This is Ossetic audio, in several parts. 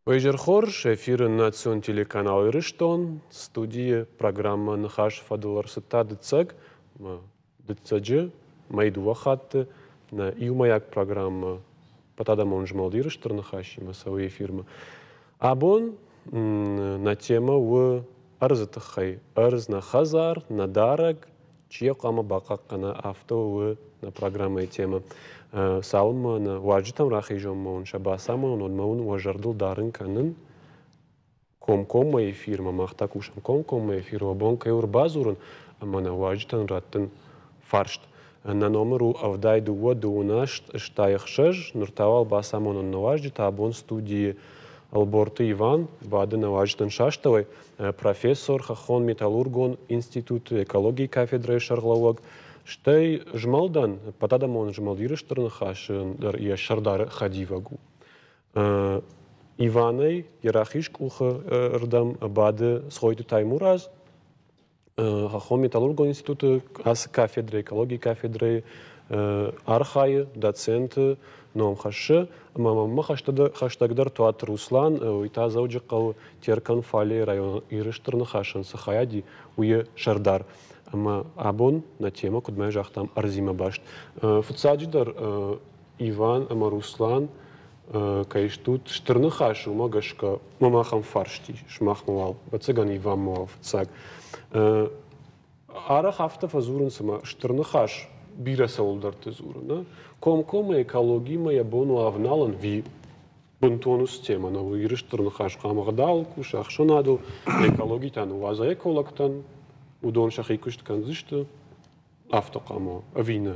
Уе хорз, эфиры национ телеканал Ирыстон, студийы программӕ Ныхасы фӕдыл ӕрцыдта дыццӕг, дыццӕджы мӕй дыууӕ хатты нӕ иумӕйаг программӕ Ӕппӕтадӕмон змӕлд Иры стыр ныхасимӕ цӕуы эфирмӕ. Абон нӕ темӕ у ӕрдзы тыххӕй. Ӕрдз нӕ хӕдзар, нӕ дарӕг, чи йӕ хъуамӕ бахъахъхъӕна, афтӕ у нӕ программӕйы темӕ. Цалынмӕ нӕ уазджытӕм рахизонмӕ уын сӕ бацамонон, уӕдмӕ уын уӕ зӕрдыл дарын кӕнын, комкоммӕ эфирмӕ, мах та кусӕм комкоммӕ эфиры, уӕ бон кӕй у ӕрбадзурын ӕмӕ нӕ уазджытӕн раттын фарст. Нӕ номыр у 72 дыууын аст 86. Ныр та уал бацамонон нӕ уазджытӕ. Абон студийы Ӕлборты Иван бады нӕ уазджытӕн састӕуӕй, профессор, хӕххон металлургон институты экологийы кафедрӕйы сӕргълӕууӕг, стӕй змӕлдӕн, ӕппӕтадӕмон змӕлд Иры Стыр Ныхасы дӕр йӕ сӕрдары хӕдивӕг у. Иванӕй йӕ рахиз къухы рдӕм бады Цгъойты Таймураз, хӕххон металлургон институты ацы кафедрӕйы, экологийы кафедрӕйы архайы, доценты ном хӕссы. Ӕмӕ мӕнмӕ хӕстӕгдӕр Туаты Руслан, уый та Дзӕуджыхъӕуы Терканфалейы районы Иры Стыр Ныхасӕн цы хайад и, уый сӕрдар. Ӕмӕ абон нӕ темӕ, куыд ма загътам, ӕрдзимӕ баст. Фыццаджыдӕр Иван ӕмӕ Руслан кӕй стут Стыр Ныхасы, уымӕ гӕсгӕ мӕм ахӕм фарст ис сымахмӕ уал, ӕвӕццӕгӕн, Иванмӕ уал фыццаг. Арӕх афтӕ фӕдзурынц, ӕмӕ Стыр Ныхас бирӕ цӕуылдӕрты дзуры. Нӕ? Комкоммӕ экологимӕ йӕ бон у ӕвналын ви бынтон уыцы темӕ нӕу. Иры Стыр Ныхас хъуамӕ ӕгъдауыл куса, ӕхсӕнадыл, экологи та ныууадза экологтӕн, уыдон сӕхи куыст кӕндзысты. Афтӕ хъуамӕ ӕви нӕ?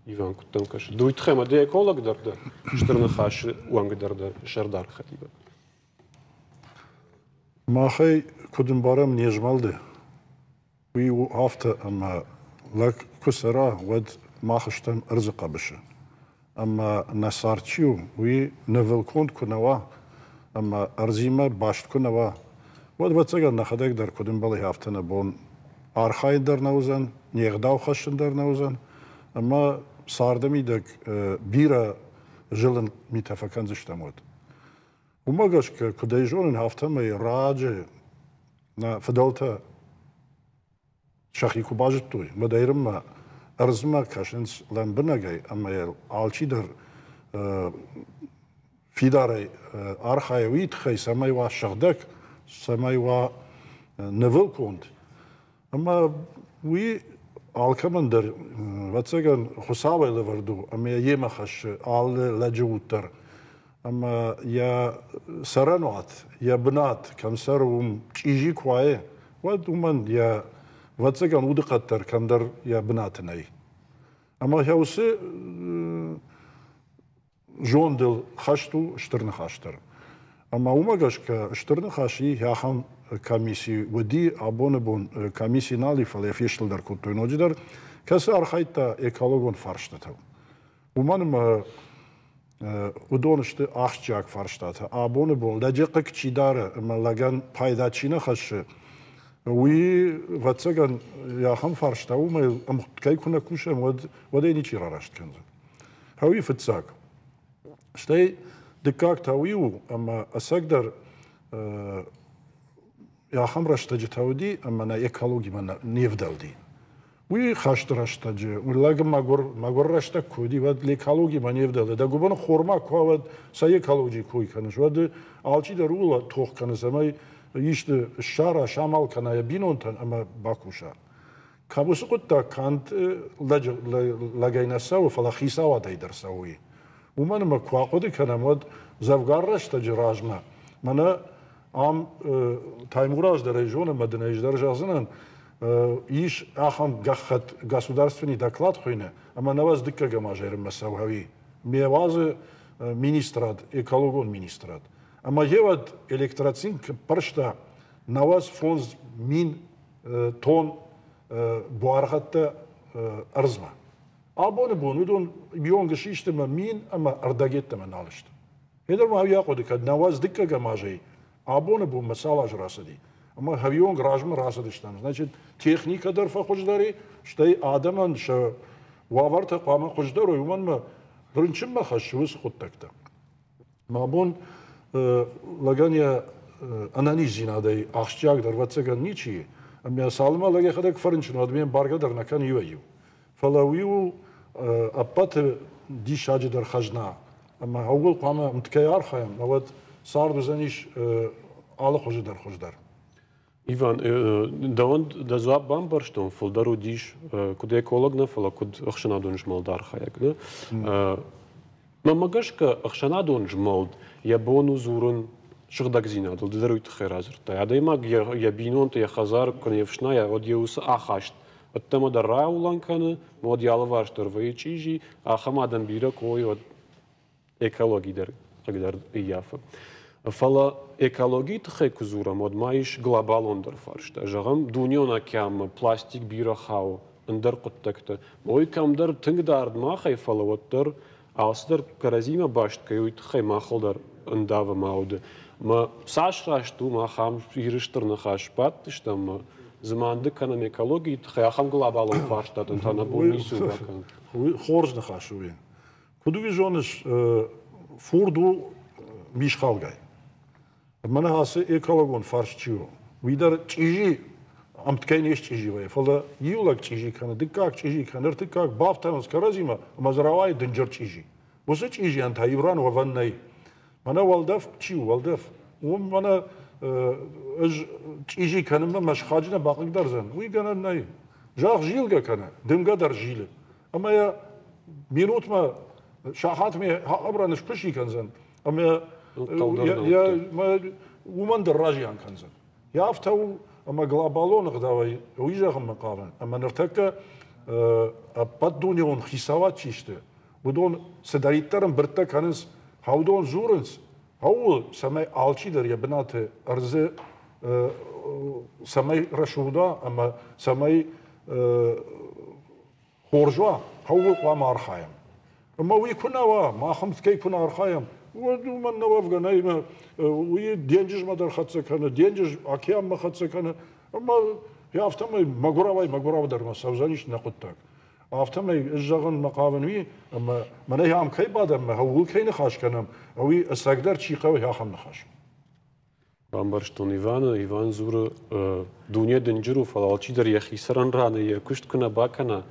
Иван, куыд дӕм кӕсы? Ды уый тыххӕй ӕмӕ ды эколог дӕр дӕ, Стыр Ныхасы уӕнг дӕр дӕ, сӕрдары хӕдивӕг. Махӕй куыд ӕмбарӕм не змӕлды, уый у афтӕ, ӕмӕ лӕг куы цӕра, уӕд мах стӕм ӕрдзы хъӕбысы. Ӕмӕ нӕ цард чи у, уый нывыл конд куы нӕ уа ӕмӕ ӕрдзимӕ баст куы нӕ уа, уӕд, ӕвӕццӕгӕн, нӕхӕдӕг дӕр куыд ӕмбӕлы, афтӕ нӕ бон архайын дӕр нӕ уыдзӕн, не гъдау хӕссын дӕр нӕ уыдзӕн, ӕмӕ царды мидӕг бирӕ зылын митӕ фӕкӕндзыстӕм уӕд. Уымӕ гӕсгӕ, куыд ӕй зонын, афтӕмӕй раджы нӕ фыдӕлтӕ сӕхи куы базыдтой, уӕд ӕрыммӕ ӕрдзмӕ кӕсынц лӕмбынӕгӕй ӕмӕ йыл алчидӕр фидарӕй архайы уый тыххӕй, цӕмӕй уа сыгъдӕг, цӕмӕй уа нывыл конд. Ӕмӕ уый алкӕмӕн дӕр, ӕвӕццӕгӕн, Хуыцауӕй лӕвӕрд у ӕмӕ йӕ йемӕ хӕссы алы лӕджы уд дӕр. Ӕмӕ йӕ цӕрӕнуат, йӕ бынат, кӕм цӕры, уым чъизи куы уайы, уӕд уымӕн йӕ, ӕвӕццӕгӕн, удыхъӕд дӕр кӕмдӕр йӕ бынаты нӕй. Ӕмӕ йӕ уыцы зондыл хӕст у Стыр Ныхас дӕр. Ӕмӕ уымӕ гӕсгӕ Стыр Ныхас и ахӕм комисси уыди, абоны бон комисси нал и, фӕлӕ фестылдӕр кодтой ноджыдӕр, кӕцы архайдта экологон фарстатыл. Уымӕн ӕмӕ уыдон сты ахсджиаг фарстатӕ. Абоны бон лӕджы хъыг чи дары ӕмӕ лӕгӕн пайда чи нӕ хӕссы, уый, ӕвӕццӕгӕн, ахӕм фарста уымӕй ӕмткӕй куы нӕ кусӕм, уӕд, уӕд ӕй ничи рараст кӕндзӕн. Уый фыццаг. Стӕй дыккаг та уый у, ӕмӕ ӕцӕгдӕр ахӕм рӕстӕджытӕ уыди, ӕмӕ нӕ экологимӕ не вдӕлди. Уый хӕсты рӕстӕджы, лӕг мӕгуыр, мӕгуыр рӕстӕг куы уыди, уӕд экологимӕ не вдӕлы. Дӕ гуыбын хормаг куы уа, уӕд цӕй экологийы кой кӕныс? Уӕд алчидӕр ууыл тох кӕны, цӕмӕй исты ссара, самал кӕна йӕ бинонтӕн ӕмӕ бакуса. Кӕм уыцы хъуыддаг канд лӕгӕй нӕ цӕуы, фӕлӕ хицауадӕй дӕр цӕуы. Уымӕн ӕмӕ куы ахъуыды кӕнӕм, уӕд дзӕвгар рӕстӕджы размӕ мӕнӕ ам Таймураз дӕр ӕй зоны ӕмӕ дын ӕз дӕр зӕгъдзынӕн, ис ахӕм гӕххӕтт государственный доклад хуыйны, ӕмӕ нӕуӕдз дыккӕгӕм аз ӕрыммӕ цӕуы. Ме уадзы министрад, экологон министрад. Ӕмӕ гъеуӕд электроцинк ппӕрста 95 000 тонн буаргъӕдтӕ ӕрдзмӕ. Абоны бон уыдон бионг систы ӕмӕ мин ӕмӕ ӕрдӕгеттӕмӕ нал сты. Федор ма уый ахъуыды кӕд нӕуӕдз дыккӕгӕм азӕй абоны бонмӕ цал азы рацыди. Ӕмӕ хӕвионг размӕ рацыдыстӕм. Значит, техникӕ дӕр фӕхуыздӕр и, стӕй адӕмӕн сӕ уавӕртӕ хъуамӕ хуыздӕр уой, уымӕн ӕмӕ рынчынмӕ хӕссы уыцы хъуыддӕгтӕ. Мӕ бон Лӕгӕн йӕ ӕнӕниздзинадӕй ахсджиагдӕр, ӕвӕццӕгӕн, ничи и. Ӕмӕ цалынмӕ лӕг йӕхӕдӕг фӕрынчын, уӕдмӕ ӕмбаргӕ дӕр нӕ кӕны иуӕй-иу. Фӕлӕ уый у ӕппӕты диссаджыдӕр хӕзна. Ӕмӕ ууыл хъуамӕ ӕмткӕй архайӕм, науӕд цард уыдзӕнис алы хуызы дӕр хуыздӕр. Иван, дӕуӕн дӕ дзуапп бамбӕрстон, фылдӕр уыдис куыд эколог нӕ, фӕлӕ куыд ӕхсӕнадон змӕлды архайӕг. Мӕнмӕ гӕсгӕ, ӕхсӕнадон змӕлд йӕ бон у дзурын сыгъдӕгдзинадыл, ды дӕр уый тыххӕй радзырдтай. Адӕймаг йӕ бинонты, йӕ хӕдзар куы не фснайа, уӕд йӕ уыцы ахаст ӕддӕмӕ дӕр рауылӕн кӕны, уӕд йӕ алыварс дӕр вӕййы чъизи, ахӕм адӕм бирӕ куы уой, уӕд экологи дӕр хъыгдард ӕййафы. Фӕлӕ экологийы тыххӕй куы дзурӕм, уӕд ма ис глобалондӕр фарста. Зӕгъӕм, дунеон океанмӕ пластик бирӕ хауы, ӕндӕр хъуыддӕгтӕ. Ой, кӕмдӕр тынг дард махӕй, фӕлӕ уӕддӕр алцыдӕр кӕрӕдзимӕ баст кӕй, уый тыххӕй махыл дӕр ӕндавы мӕ уды. Мӕ цас раст у, мах ам Иры стыр ныхас сбадтыстӕм, мӕ дзыманды кӕнӕм экологийы тыххӕй, ахӕм глобалон фарстатӕн та нӕ бон ницы у бакӕнын. Хорз ныхас у уый. Куыд уый зоныс, фурд у мисхалгай. Мӕнӕ ацы экологон фарст чи у, уый дӕр чъизи ӕмткӕй не счъизи вӕййы, фӕлӕ иу лӕг чъизи кӕны, дыккаг чъизи кӕны, ӕртыккаг бафтауынц кӕрӕдзимӕ ӕмӕ дзы рауайы дынджыр чъизи. Уыцы чъизийӕн та иу ран уӕвӕн нӕй. Мӕнӕ уӕлдӕф чи у, уӕлдӕф, уым мӕнӕ ӕз чъизи кӕнынмӕ мӕ сыхаджы нӕ бахъыгдардзӕн, уый гӕнӕн нӕй. Зӕхх зилгӕ кӕны, дымгӕ дӕр зилы. Ӕмӕ йӕ минутмӕ, сахатмӕ хабарӕн скуыси кӕндзӕн, ӕмӕ уымӕн дӕр разиан кӕндзӕн. Йӕ афтӕ у, ӕмӕ глобалон ӕгъдауӕй уый зӕгъынмӕ хъавын, ӕмӕ ныртӕккӕ ӕппӕтдунеон хицауад чи сты, уыдон цыдӕриддӕр ӕмбырдтӕ кӕнынц, уыдон дзурынц, ууыл, цӕмӕй алчидӕр йӕ бынаты ӕрдзы цӕмӕй рӕсугъд уа ӕмӕ цӕмӕй хорз уа, ууыл хъуамӕ архайӕм. Ӕмӕ уый куы нӕ уа, мах ӕмткӕй куы нӕ архайӕм, уӕд уымӕн нӕ уӕвгӕ нӕй, уый денджызмӕ дӕр хӕццӕ кӕны, денджыз океанмӕ хӕццӕ кӕны, ӕмӕ афтӕмӕй мӕгуырауӕй мӕгуыраудӕрмӕ цӕудзӕнис нӕ хъуыддаг. Афтӕмӕй ӕз зӕгъын мӕ хъавын уый, ӕмӕ мӕнӕ ам кӕй бадӕм, ууыл кӕй ныхас кӕнӕм, уый ӕцӕгдӕр чи хъӕуы, ахӕм ныхас. Бамбӕрстон Иваны. Иван дзуры, дуне дынджыр у, фӕлӕ алчидӕр йӕхи цӕрӕн раны йӕ куыст куы нӕ бакӕна,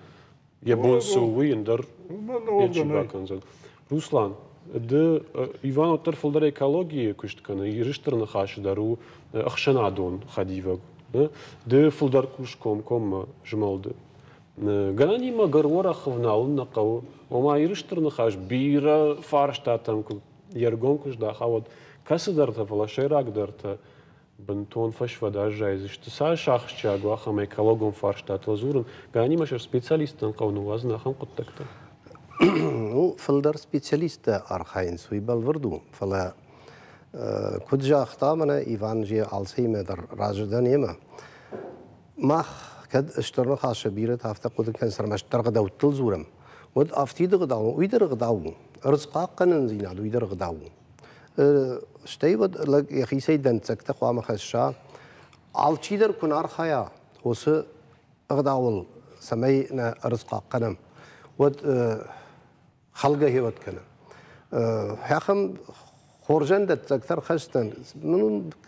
йӕ бон цы у, уый ӕндӕр ничи бакӕндзӕн. Руслан, ды, Иван уӕддӕр фылдӕр экологийы куыст кӕны, Иры Стыр Ныхасы дӕр у ӕхсӕнадон хӕдивӕг. Ды фылдӕр кус комкоммӕ змӕлды. Гӕнӕнимӕ гӕр уӕрӕх ӕвналын нӕ хъӕуы. Ома Иры Стыр Ныхас бирӕ фарстатӕм куы йе ргом куы здаха, уӕд кӕцыдӕртӕ, фӕлӕ сӕйрагдӕртӕ бынтон фӕсвӕд аззайдзысты. Цас ахсджиаг у ахӕм экологон фарстатыл дзурын, гӕнӕнимӕ сӕ специалисттӕн хъӕуы ныууадзын ахӕм хъуыддӕгтӕ? Ну, фылдӕр специалисттӕ архайынц, уый бӕлвырд у, фӕлӕ куыд загъта мӕнӕ Иван же алцӕимӕ дӕр разы дӕн йемӕ. Мах кӕд стыр ныхасы бирӕтӕ афтӕ хъуыды кӕнынц, ӕрмӕстдӕр ӕгъдӕуттыл дзурӕм, уӕд афтид ӕгъдау уый дӕр ӕгъдау у. Ӕрдз хъахъхъӕнындзинад уый дӕр ӕгъдау у. Стӕй уӕд лӕг йӕхицӕй дӕнцӕгтӕ хъуамӕ хӕсса. Алчидӕр куы нӕ архайа уыцы ӕгъдауыл, цӕмӕй нӕ ӕрдз хъахъхъӕнӕм, уӕд хӕлгӕ хевӕд кӕны. Ахӕм хорзӕн дӕтдзӕгтӕ ӕрхӕсдзӕн.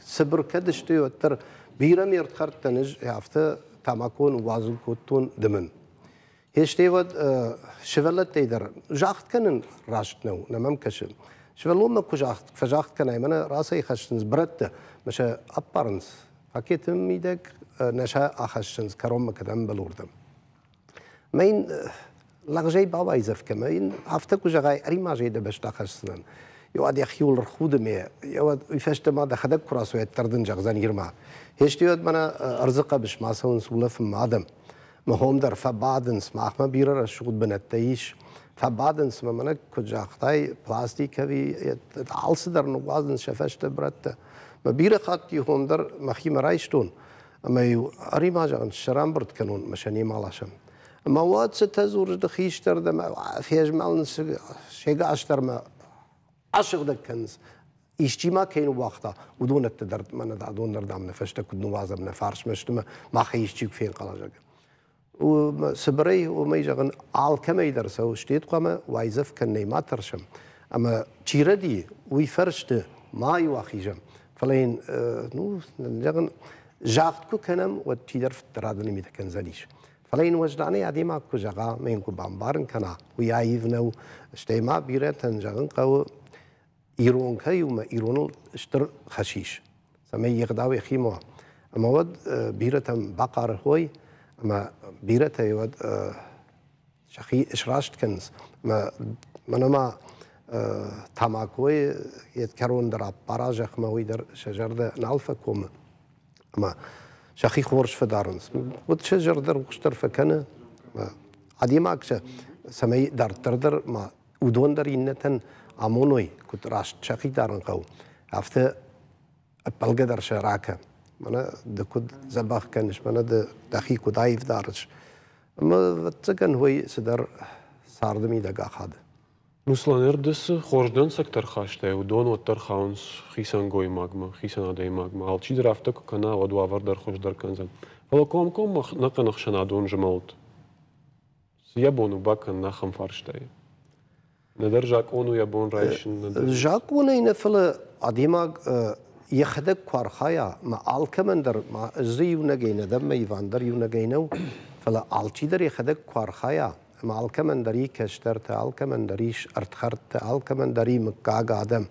Цыбыр кӕд сты, уӕддӕр бирӕ ме рдхӕрдтӕн ӕз афтӕ тамако ныууадзын кодтон дымын. Стӕй уӕд сывӕллӕттӕй дӕр загъд кӕнын раст нӕу, нӕ мӕм кӕсы. Сывӕллонмӕ куы фӕзагъд кӕнай, мӕнӕ рацӕй хӕссынц брӕттӕ, мӕ сӕ ӕппарынц пакеты мидӕг, нӕ сӕ ахӕссынц кӕронмӕ кӕдӕм ӕмбӕлы, уырдӕм. Мӕ йын лӕгъзӕй бауайдзӕф кӕн, мӕ йын афтӕ куы зӕгъай, ӕримазӕй дӕ бӕстӕ хӕсдзынӕн. Еуӕд йӕхиуыл ӕрхуды ме, еуӕд уый фӕстӕ ма дӕхӕдӕг куы рацу, уӕддӕр дын зӕгъдзӕн Ирма. Хестиуӕд мӕнӕ ӕрдзы хъӕбысмӕ ацӕуынц улӕфынмӕ адӕм. Мӕ хом дӕр фӕбадынц, махмӕ бирӕ рӕсугъд бынӕттӕ ис. Фӕбадынц мӕ мӕнӕ куыд загътай, пластик ӕви алцыдӕр ныууадзынц сӕ фӕстӕ брӕттӕ. Мӕ бирӕ хатт иу дӕр мӕхимӕ райстон, ӕмӕ-иу ӕри-ма зӕгъын, сӕрӕмбырд кӕнон мӕ сӕ немӕ ласӕм. Ӕмӕ уӕд цытӕ дзурыс ды хистӕр дӕ, фезмӕлынц сегас дӕр мӕ асыгъдӕг кӕнынц. Исчи ма кӕй ныууагъта, уыдонӕтты дӕр мӕнӕ адоннӕрдӕм нӕ фӕстӕ куыд ныууадзӕм нӕ фарсмӕ сты мӕ махӕй исчи куы фенхъӕла, зӕгъгӕ. Цыбырӕй уымӕй зӕгъын, алкӕмӕй дӕр цӕуы стет хъуамӕ уайдзӕф кӕнынӕй ма тӕрсӕм. Ӕмӕ чи рӕдийы, уый фӕрсты Ма-иу ахизӕм. Фӕлӕ йын, ну, зӕгъын, загъд куы кӕнӕм, уӕд чидӕр фыддӕрадоны митӕ кӕндзӕнис. Фӕлӕ йын уӕзданӕй адӕймаг куы зӕгъа, ӕмӕ йын куы бамбарын кӕна, уый аив нӕу, стӕй ма бирӕтӕн зӕгъын хъӕуы, ирон кӕй у ӕмӕ ироныл стыр хӕс ис, цӕмӕй йе гъдау йӕхимӕ уа. Ӕмӕ уӕд бирӕтӕм бахъары хой, ӕмӕ бирӕтӕ уӕд сӕхи сраст кӕнынц. Ӕмӕ мӕнӕ ма тамакойы йӕ кӕрон дӕр аппара зӕхмӕ, уый дӕр сӕ зӕрдӕ нал фӕкомы. Ӕмӕ сӕхи хорз фӕдарынц. Уӕд сӕ зӕрдӕ рухсдӕр фӕкӕны. Адӕймаг сӕ цӕмӕй дарддӕр дӕр ма уыдон дӕр иннӕтӕн амоной, куыд раст сӕхи дарын хъӕуы, афтӕ ӕппӕлгӕ дӕр сӕ ракӕ. Мӕнӕ ды куыд дзӕбӕх кӕныс, мӕнӕ ды дӕхи куыд аив дарыс. Ӕмӕ, ӕвӕццӕгӕн, уый цыдӕр царды мидӕг ахады. Руслан, ӕрды цы хорз дӕнцӕгтӕ рхастай, уыдон уӕддӕр хауынц хицӕн гоймагмӕ, хицӕн адӕймагмӕ. Алчидӕр афтӕ куы кӕна, уӕд уавӕр дӕр хуыздӕр кӕндзӕн. Фӕлӕ комкоммӕ ӕнӕхъӕн ӕхсӕнадон змӕлд цы йӕ бон у бакӕнын ахӕм фарстайы? Нӕдӕр закъон у йӕ бон райсын, нӕдӕр. Закъонӕй нӕ, фӕлӕ адӕймаг йӕхӕдӕг куы архайа, ма алкӕмӕн дӕр, ма ӕз дзы иунӕгӕй нӕ дӕн, мӕ Иван дӕр иунӕгӕй нӕу, фӕлӕ алчидӕр йӕхӕдӕг куы архайа, ӕмӕ алкӕмӕн дӕр и кӕстӕртӕ, алкӕмӕн дӕр ис ӕрдхӕрдтӕ, алкӕмӕн дӕр и мыггаг адӕм,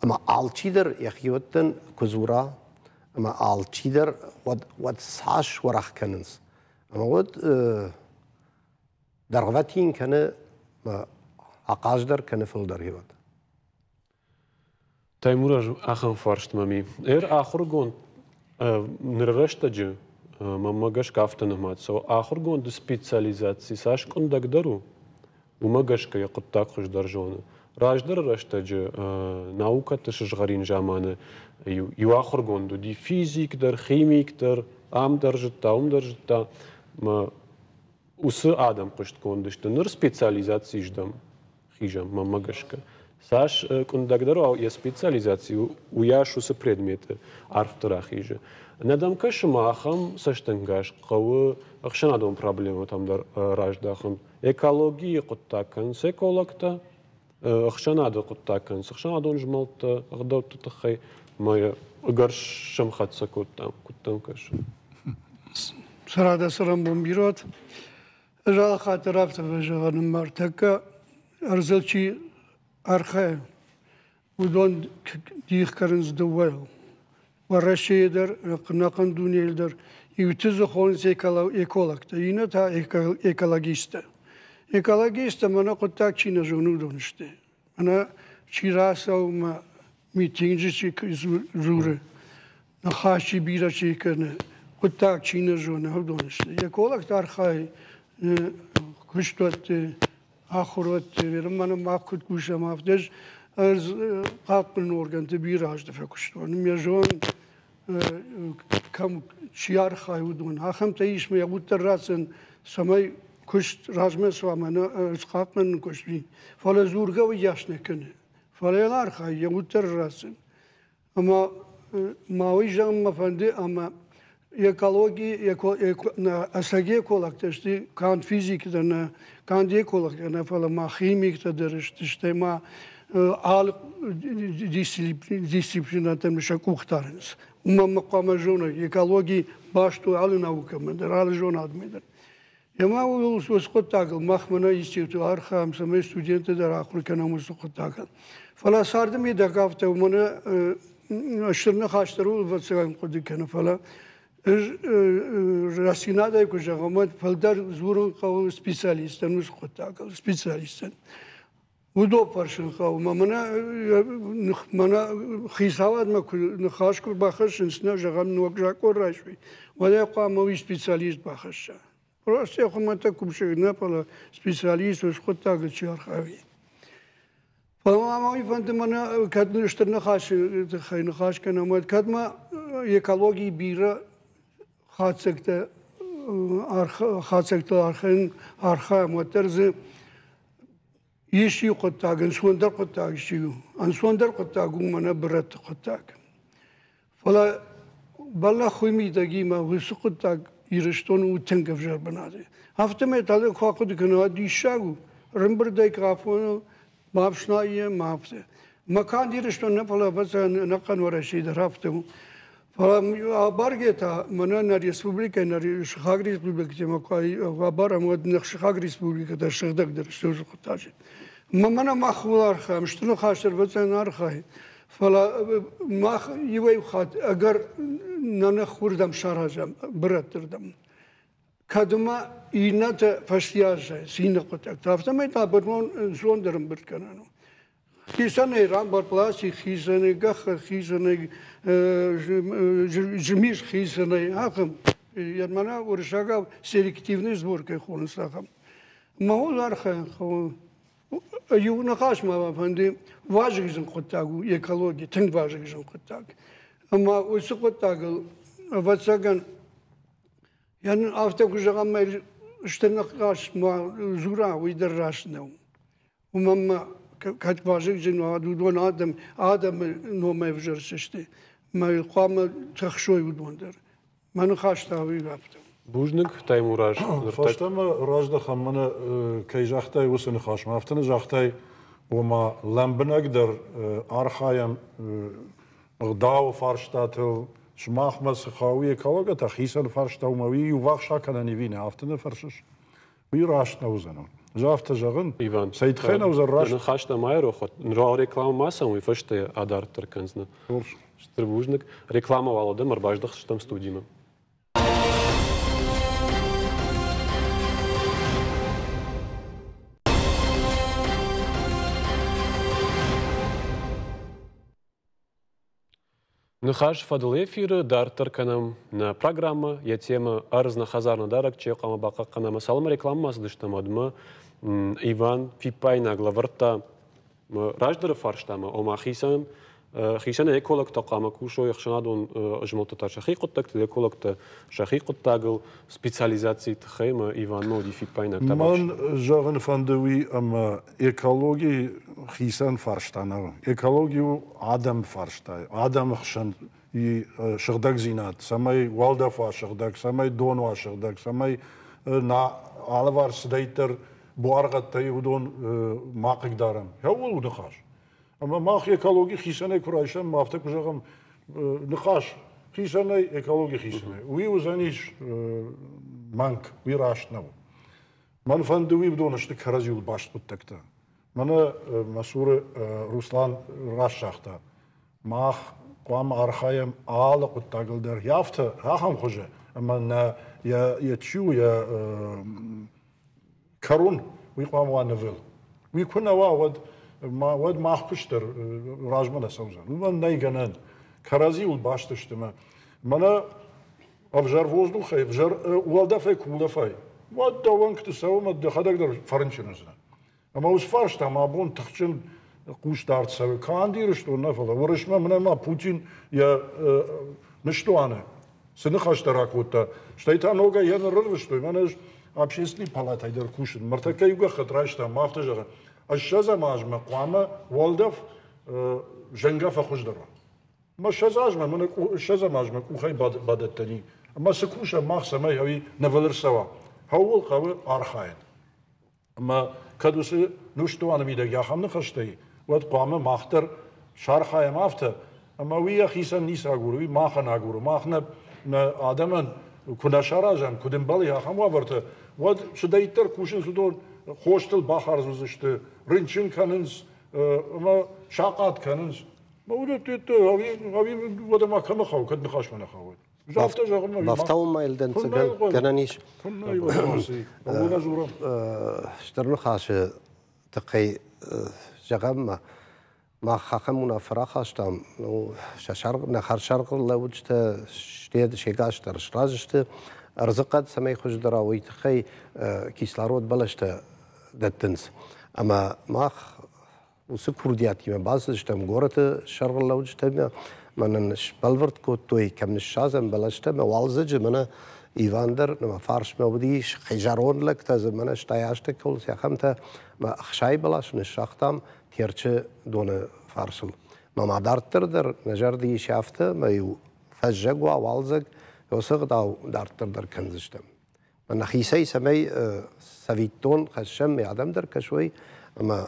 ӕмӕ алчидӕр йӕхиуӕттӕн куы дзура, ӕмӕ алчидӕр уӕд, уӕд цас уӕрӕх кӕнынц. Ӕмӕ уӕд дӕргъвӕтин кӕны ахъаздӕр кӕны фылдӕр хиуӕд. Таймураз, ахӕм фарст мӕм и. Эр ахуыргонд ныры рӕстӕджы мӕнмӕ гӕсгӕ афтӕ нымад цӕуы, ахуыргонды специализаци цас къуындӕгдӕр у, уымӕ гӕсгӕ йӕ хъуыддаг хуыздӕр зоны. Раздӕры рӕстӕджы наукӕты сызгъӕрин заманы иу ахуыргонд уыди физик дӕр, химик дӕр, ам дӕр зыдта, уым дӕр зыдта. Уыцы адӕм хъуыстгонд сты. Ныр специализаци здӕм хизӕм, мӕнмӕ гӕсгӕ. Цас къуындӕгдӕр уа йӕ специализаци, уыйас уыцы предметы арфдӕр ахизы. Нӕ дӕм кӕсы ма ахӕм цӕстӕнгас хъӕуы ӕхсӕнадон проблемӕтӕм дӕр раздахын. Экологийы хъуыддаг кӕнынц экологтӕ, ӕхсӕнады хъуыддаг кӕнынц ӕхсӕнадон змӕлдтӕ, ӕгъдӕутты тыххӕй ма йӕ ӕгӕр сӕмхӕццӕ кодтам, куыд дӕм кӕсы? Сарада цӕрӕнбон бирӕт. Ӕз алхатт дӕр афтӕ фӕзӕгъын, ӕмӕ ӕртӕккӕ ӕрдзыл чи архайы, уыдон дих кӕнынц дыууӕйыл. Уӕрӕсейы дӕр, ӕнӕхъӕн дунейыл дӕр иуты дзы хонынц экологтӕ, иннӕ та экологисттӕ. Экологисттӕ мӕнӕ хъуыддаг чи нӕ зоны, уыдон сты. Мӕнӕ чи рацӕуы мӕ митинджы чи дзуры, ныхас чи бирӕ чи кӕны, хъуыддаг чи нӕ зоны, уыдон сты. Экологты архайы куыстуӕтты, ахуырӕдты, мӕнӕ мах куыд кусӕм, афтӕ ӕз хъахъхъӕныны органты бирӕ азты фӕкуыстон. Ме зон, кӕм чи архайы, уыдон. Ахӕмтӕ ис, мӕ уд дӕр ратдзӕн, цӕмӕй куыст размӕ цӕуа, мӕнӕ ӕз хъахъхъӕныны куыст. Фӕлӕ дзургӕ уыйас нӕ кӕны. Фӕлӕ йыл архайы, йӕ уд дӕр ратдзӕн. Ӕмӕ ма уый зӕгъын мӕ фӕнды, ӕмӕ экологи, ӕцӕг экологтӕ сты канд физиктӕ нӕ, канд экологтӕ нӕ, фӕлӕ ма химиктӕ дӕр сты, стӕй ма алы дисциплинӕтӕм сӕ къух дарынц. Уымӕн ма хъуамӕ зоной, экологи баст у алы наукӕмӕ дӕр, алы зонадмӕ дӕр. Ӕмӕ ууыл уыцы хъуыддагыл мах мӕнӕ институты архайӕм, цӕмӕй студентты дӕр ахуыр кӕнӕм уыцы хъуыддагыл. Фӕлӕ царды мидӕг афтӕ у, мӕнӕ стыр ныхас дӕр ууыл ӕвӕццӕгӕн хъуыды кӕны, фӕлӕ ӕз рӕстдзинадӕй куы зӕгъӕм, уӕд фылдӕр дзурын хъӕуы специалисттӕн уыцы хъуыддагыл, специалисттӕн. Уыдон фӕрсын хъӕуы. Мӕнӕ, мӕнӕ хицауадмӕ куы ныхас куы бахӕссынц, нӕ зӕгъӕм, ног закъон райсой, уӕд ӕй хъуамӕ уый специалист бахӕсса. Просто хуымӕтӕг кусӕг нӕ, фӕлӕ специалист уыцы хъуыддагыл чи архайы. Фӕлӕ ма уый фӕнды мӕнӕ кӕд стыр ныхасы тыххӕй ныхас кӕнӕм, уӕд кӕд ма экологийы бирӕ хатдзӕгтӕ хатдзӕгтыл архайӕм, уӕддӕр дзы Ис иу хъуыддаг, ӕнцондӕр хъуыддаг ис иу. Ӕнцондӕр хъуыддаг у мӕнӕ бырӕтты хъуыддаг. Фӕлӕ бӕллӕх уый мидӕгимӕ уыцы хъуыддаг Ирыстоны у тынг ӕвзӕр бынаты. Афтӕмӕй та куы ахъуыды кӕна, диссаг у, рымбырдӕй кафоны бафснайӕм афтӕ. Мӕ канд Ирыстон нӕ, фӕлӕ ӕвӕццӕгӕн ӕнӕхъӕн Уӕрӕсейы дӕр афтӕ у. Фӕлӕ абаргӕ та мӕнӕ нӕ республикӕ, нӕ сыхаг республикӕтимӕ куы абарӕм, уӕд нӕ сыхаг республикӕтӕ сыгъдӕгдӕр сты уыцы хъуыддаджы. Мӕнӕ мах ууыл архайӕм, стыр ныхас дӕр ӕвӕццӕгӕн архайы. Фӕлӕ мах иуӕй-иу хатт ӕгӕр нӕ ных уырдӕм саразӕм, бырӕтты рдӕм. Кӕд ма иннӕтӕ фӕстийӕ аззайынц иннӕ хъуыддӕгтӕ, афтӕмӕй та бӕрнон ӕнцондӕр ӕмбырд кӕнӕн у. Хицӕнӕй рамбар пластик, хицӕнӕй гӕххӕтт, хицӕнӕй змис, хицӕнӕй ахӕм. Мӕнӕ уырыссагау селективный сбор кӕй хонынц, ахӕм. Мӕ уыл архайын хъӕуы. Иу ныхас ма мӕ фӕнды, вазыгджын хъуыддаг у экологи, тынг вазыгджын хъуыддаг. Ӕмӕ уыцы хъуыддагыл, ӕвӕццӕгӕн, афтӕ куы зӕгъӕм, стыр ныхас ма дзура, уый дӕр раст нӕу. Уымӕн ма кӕд вазыгджын уа, уыдон адӕм, адӕмы номӕй ӕвзӕрстысты, мӕ хъуамӕ тыхсой уыдон дӕр. Мӕ ныхас та уый афтӕ. Бузныг, Таймураз. Фӕстӕмӕ раздӕхӕм, мӕнӕ кӕй загътай, уыцы ныхасмӕ. Афтӕ нӕ загътай, ома лӕмбынӕгдӕр архайӕм ӕгъдауы фарстатыл, сымахмӕ цы хауы экология та хицӕн фарста у, уый иуварс акӕнӕн ӕви нӕ, афтӕ нӕ фӕрсыс? Уый раст нӕ уыдзӕн. Ӕз афтӕ зӕгъын, Иван, цӕй тыххӕй нӕ уыдзӕн раст? Ныхӕстӕ ма айрох уӕд. Ныр уал рекламӕ ма цӕуӕм, уый фӕстӕ адарддӕр кӕндзынӕ. Хорз. Стыр бузныг. Рекламӕ уал адӕм ӕрбаздӕхтыстӕм студимӕ. Ныхас фӕдыл эфиры дарддӕр кӕнӕм нӕ программӕ, йӕ темӕ ӕрдз нӕ хӕдзар нӕ дарӕг чи хъуамӕ бахъахъхъӕна ӕмӕ цалынмӕ рекламӕмӕ ацыдыстӕм, уӕдмӕ Иван фиппаинаг лӕвӕрдта раздӕры фарстамӕ, ома хицӕн хицӕн экологтӕ хъуамӕ кусой ӕхсӕнадон змӕлдтытӕ сӕхи хъуыддӕгтыл, экологтӕ сӕхи хъуыддагыл специализацийы тыххӕй ӕмӕ Иванмӕ уыди фиппаинӕгтӕ. Мӕн зӕгъын фӕнды уый, ӕмӕ экологи хицӕн фарста нӕу. Экологи у адӕмы фарста, адӕмы хсӕн и сыгъдӕгдзинад, цӕмӕй уӕлдӕф уа сыгъдӕг, цӕмӕй дон уа сыгъдӕг, цӕмӕй нӕ алыварс цыдӕриддӕр буаргъӕдтӕй уыдон ма хъыгдарӕм. Ууыл у ныхас. Ӕмӕ мах экологи хицӕнӕй куы райсӕм, афтӕ куы зӕгъӕм, ныхас хицӕнӕй, экологи хицӕнӕй. Уый уыдзӕнис мӕнг, уый раст нӕу. Мӕн фӕнды уый уыдон сты кӕрӕдзиуыл баст хъуыддӕгтӕ. Мӕнӕ мӕ цуры Руслан раст загъта, мах хъуамӕ архайӕм алы хъуыддагыл дӕр афтӕ, ахӕм хуызы, ӕмӕ нӕ йӕ чи у, йӕ кӕрон, уый хъуамӕ уа нывыл. Уый куы нӕ уа, уӕд, уӕд мах куыст дӕр размӕ нӕ цӕудзӕн. Уымӕн нӕй гӕнӕн. Кӕрӕдзиуыл баст сты мӕ. Мӕнӕ ӕвзӕр воздухӕй, ӕвзӕр уӕлдӕфӕй куы улӕфай, уӕд дӕ уӕнгты цӕуы ӕмӕ дӕхӕдӕг дӕр фӕрынчын уыдзынӕ. Ӕмӕ уыцы фарстамӕ абон тыхджын хъусдард цӕуы канд Ирыстон нӕ, фӕлӕ Уырысмӕ мӕнӕ ма Путин йӕ ныстуаны цы ныхӕстӕ ракодта, стӕй та ногӕй йӕ ныррывыстой. Мӕнӕ ӕз общественный палатӕй дӕр кусын. Мыртӕккӕ иу гӕххӕтт райстам, афтӕ зӕгъы, ӕссӕдзӕм азмӕ хъуамӕ уӕлдӕф зӕнгӕ фӕхуыздӕр уа. Мӕ ссӕдз азмӕ, мӕнӕ ссӕдзӕм азмӕ къухӕй бадӕттӕни. Ӕмӕ цы кусӕм мах, цӕмӕй ӕви нывыл ӕрцӕуа? Ууыл хъӕуы архайын. Ӕмӕ кӕд уыцы нустуаны мидӕг ахӕм ныхӕстӕй, уӕд хъуамӕ мах дӕр сархайӕм афтӕ, ӕмӕ уый йӕхицӕн ницы агуры, уый махӕн агуры. Мах нӕ, нӕ адӕмӕн куы нӕ саразӕм, куыд ӕмбӕлы ахӕм уавӕртӕ, уӕд цыдӕриддӕр кусынц, уыдон хостыл бахардз уыдзысты, рынчын кӕнынц ӕмӕ сахъат кӕнынц. Уыдӕтты ӕви уӕдӕ ма кӕмӕ хауы, кӕд ныхасмӕ нӕ хауы? Бафтауын ма йыл дӕнцӕгӕн гӕнӕн ис. Стыр ныхасы тыххӕй зӕгъӕм ма, мах ахӕм уынаффӕ рахастам, нӕ хӕрзсӕргълӕуджытӕ се гас дӕр сразы сты, ӕрдзыхъӕд цӕмӕй хуыздӕр уа, уый тыххӕй кислород бӕлӕстӕ дӕттынц. Ӕмӕ мах уыцы курдиатимӕ бацыдыстӕм горӕты сӕргълӕуджытӕмӕ, мӕ нын сбӕлвырд кодтой, кӕм ныссадзӕм бӕлӕстӕ, мӕ уалдзӕджы мӕнӕ Иван дӕр мӕ фарсмӕ уыдис, хизӕрон лӕгтӕ дзы мӕнӕ стай азты кӕуыл ахӕмтӕ, мӕ ӕхсай бӕлас ныссагътам Терчы доны фарсыл. Мӕ ма дарддӕр дӕр нӕ зӕрды ис афтӕ, мӕ-иу фӕззӕг уа, уалдзӕг, уыцы ӕгъдау дарддӕр дӕр кӕндзыстӕм. Нӕхицӕй цӕмӕй цӕвиттон хӕссӕм, адӕм дӕр кӕсой, ӕмӕ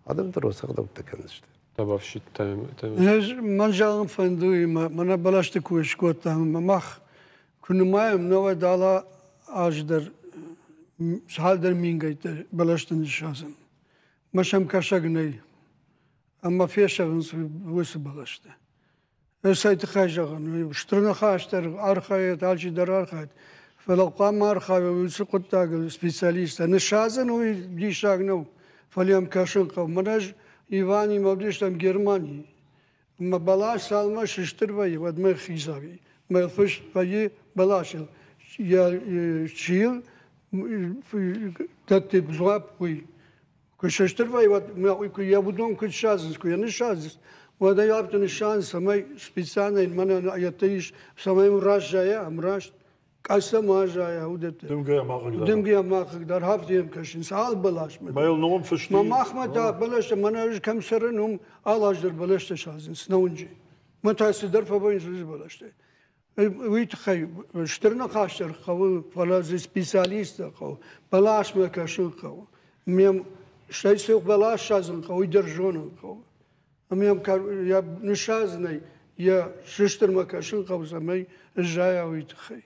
адӕм дӕр уыцы ӕгъдӕуттӕ кӕндзысты. Мӕн зӕгъын фӕнды, мӕнӕ бӕлӕсты куы скодтам, ӕмӕ мах куы нымайӕм, науӕд ала аз дӕр цалдӕр мингӕйттӕ бӕлӕсты ныссадзӕм. Мӕ сӕм кӕсӕг нӕй. Ӕмӕ фесӕфынц уыцы бӕлӕстӕ. Цӕй тыххӕй зӕгъын, стыр ныхас дӕр архайӕд, алчи дӕр архайд. Фӕлӕ хъуамӕ архайой уыцы хъуыддагыл специалисттӕ. Ныссадзын уый диссаг нӕу, фӕлӕ йӕм кӕсын хъӕуы. Мӕнӕ ӕз Иванимӕ уыдыстӕм Германийы. Ӕмӕ бӕлас цалынмӕ сыстыр вӕййы, уӕдмӕ хицау и. Мӕ фыст вӕййы бӕласыл. Йӕ чийыл дӕтты дзуапп уый. Куы сыстыр вӕййы, уӕд куы йӕ уыдон куыд садзынц, куы йӕ ныссадзынц, уӕд ӕй афтӕ нысан, цӕмӕй специально мӕнӕн йӕ ис, цӕмӕй раззайа ӕмраст, къӕсӕ ма зайа, уыдӕттӕ. Дымгӕ ма хъыгдар. Дымгӕ ма хъыгдар, афтӕ йӕм кӕсынц, алы бӕласмӕ. Мӕ ном фыст. Мӕ махмӕ та бӕлӕстӕ, мӕнӕ ӕз кӕм цӕрын, уым алы аз дӕр бӕлӕстӕ садзынц нӕ уынджы. Мӕ та цыдӕр фӕвӕййынц уыцы бӕлӕстӕ. Уый тыххӕй стыр ныхас дӕр хъӕуы, фӕлӕ дзы специалисттӕ хъӕуы, бӕласмӕ кӕсын хъӕуы. Ме стӕй цы бӕлас садзын хъӕуы, уый дӕр зонын хъӕуы. Ӕмӕ йӕм йӕ ныссадзынӕй йӕ сыстырмӕ кӕсын хъӕуы, цӕмӕй сзайа уый тыххӕй.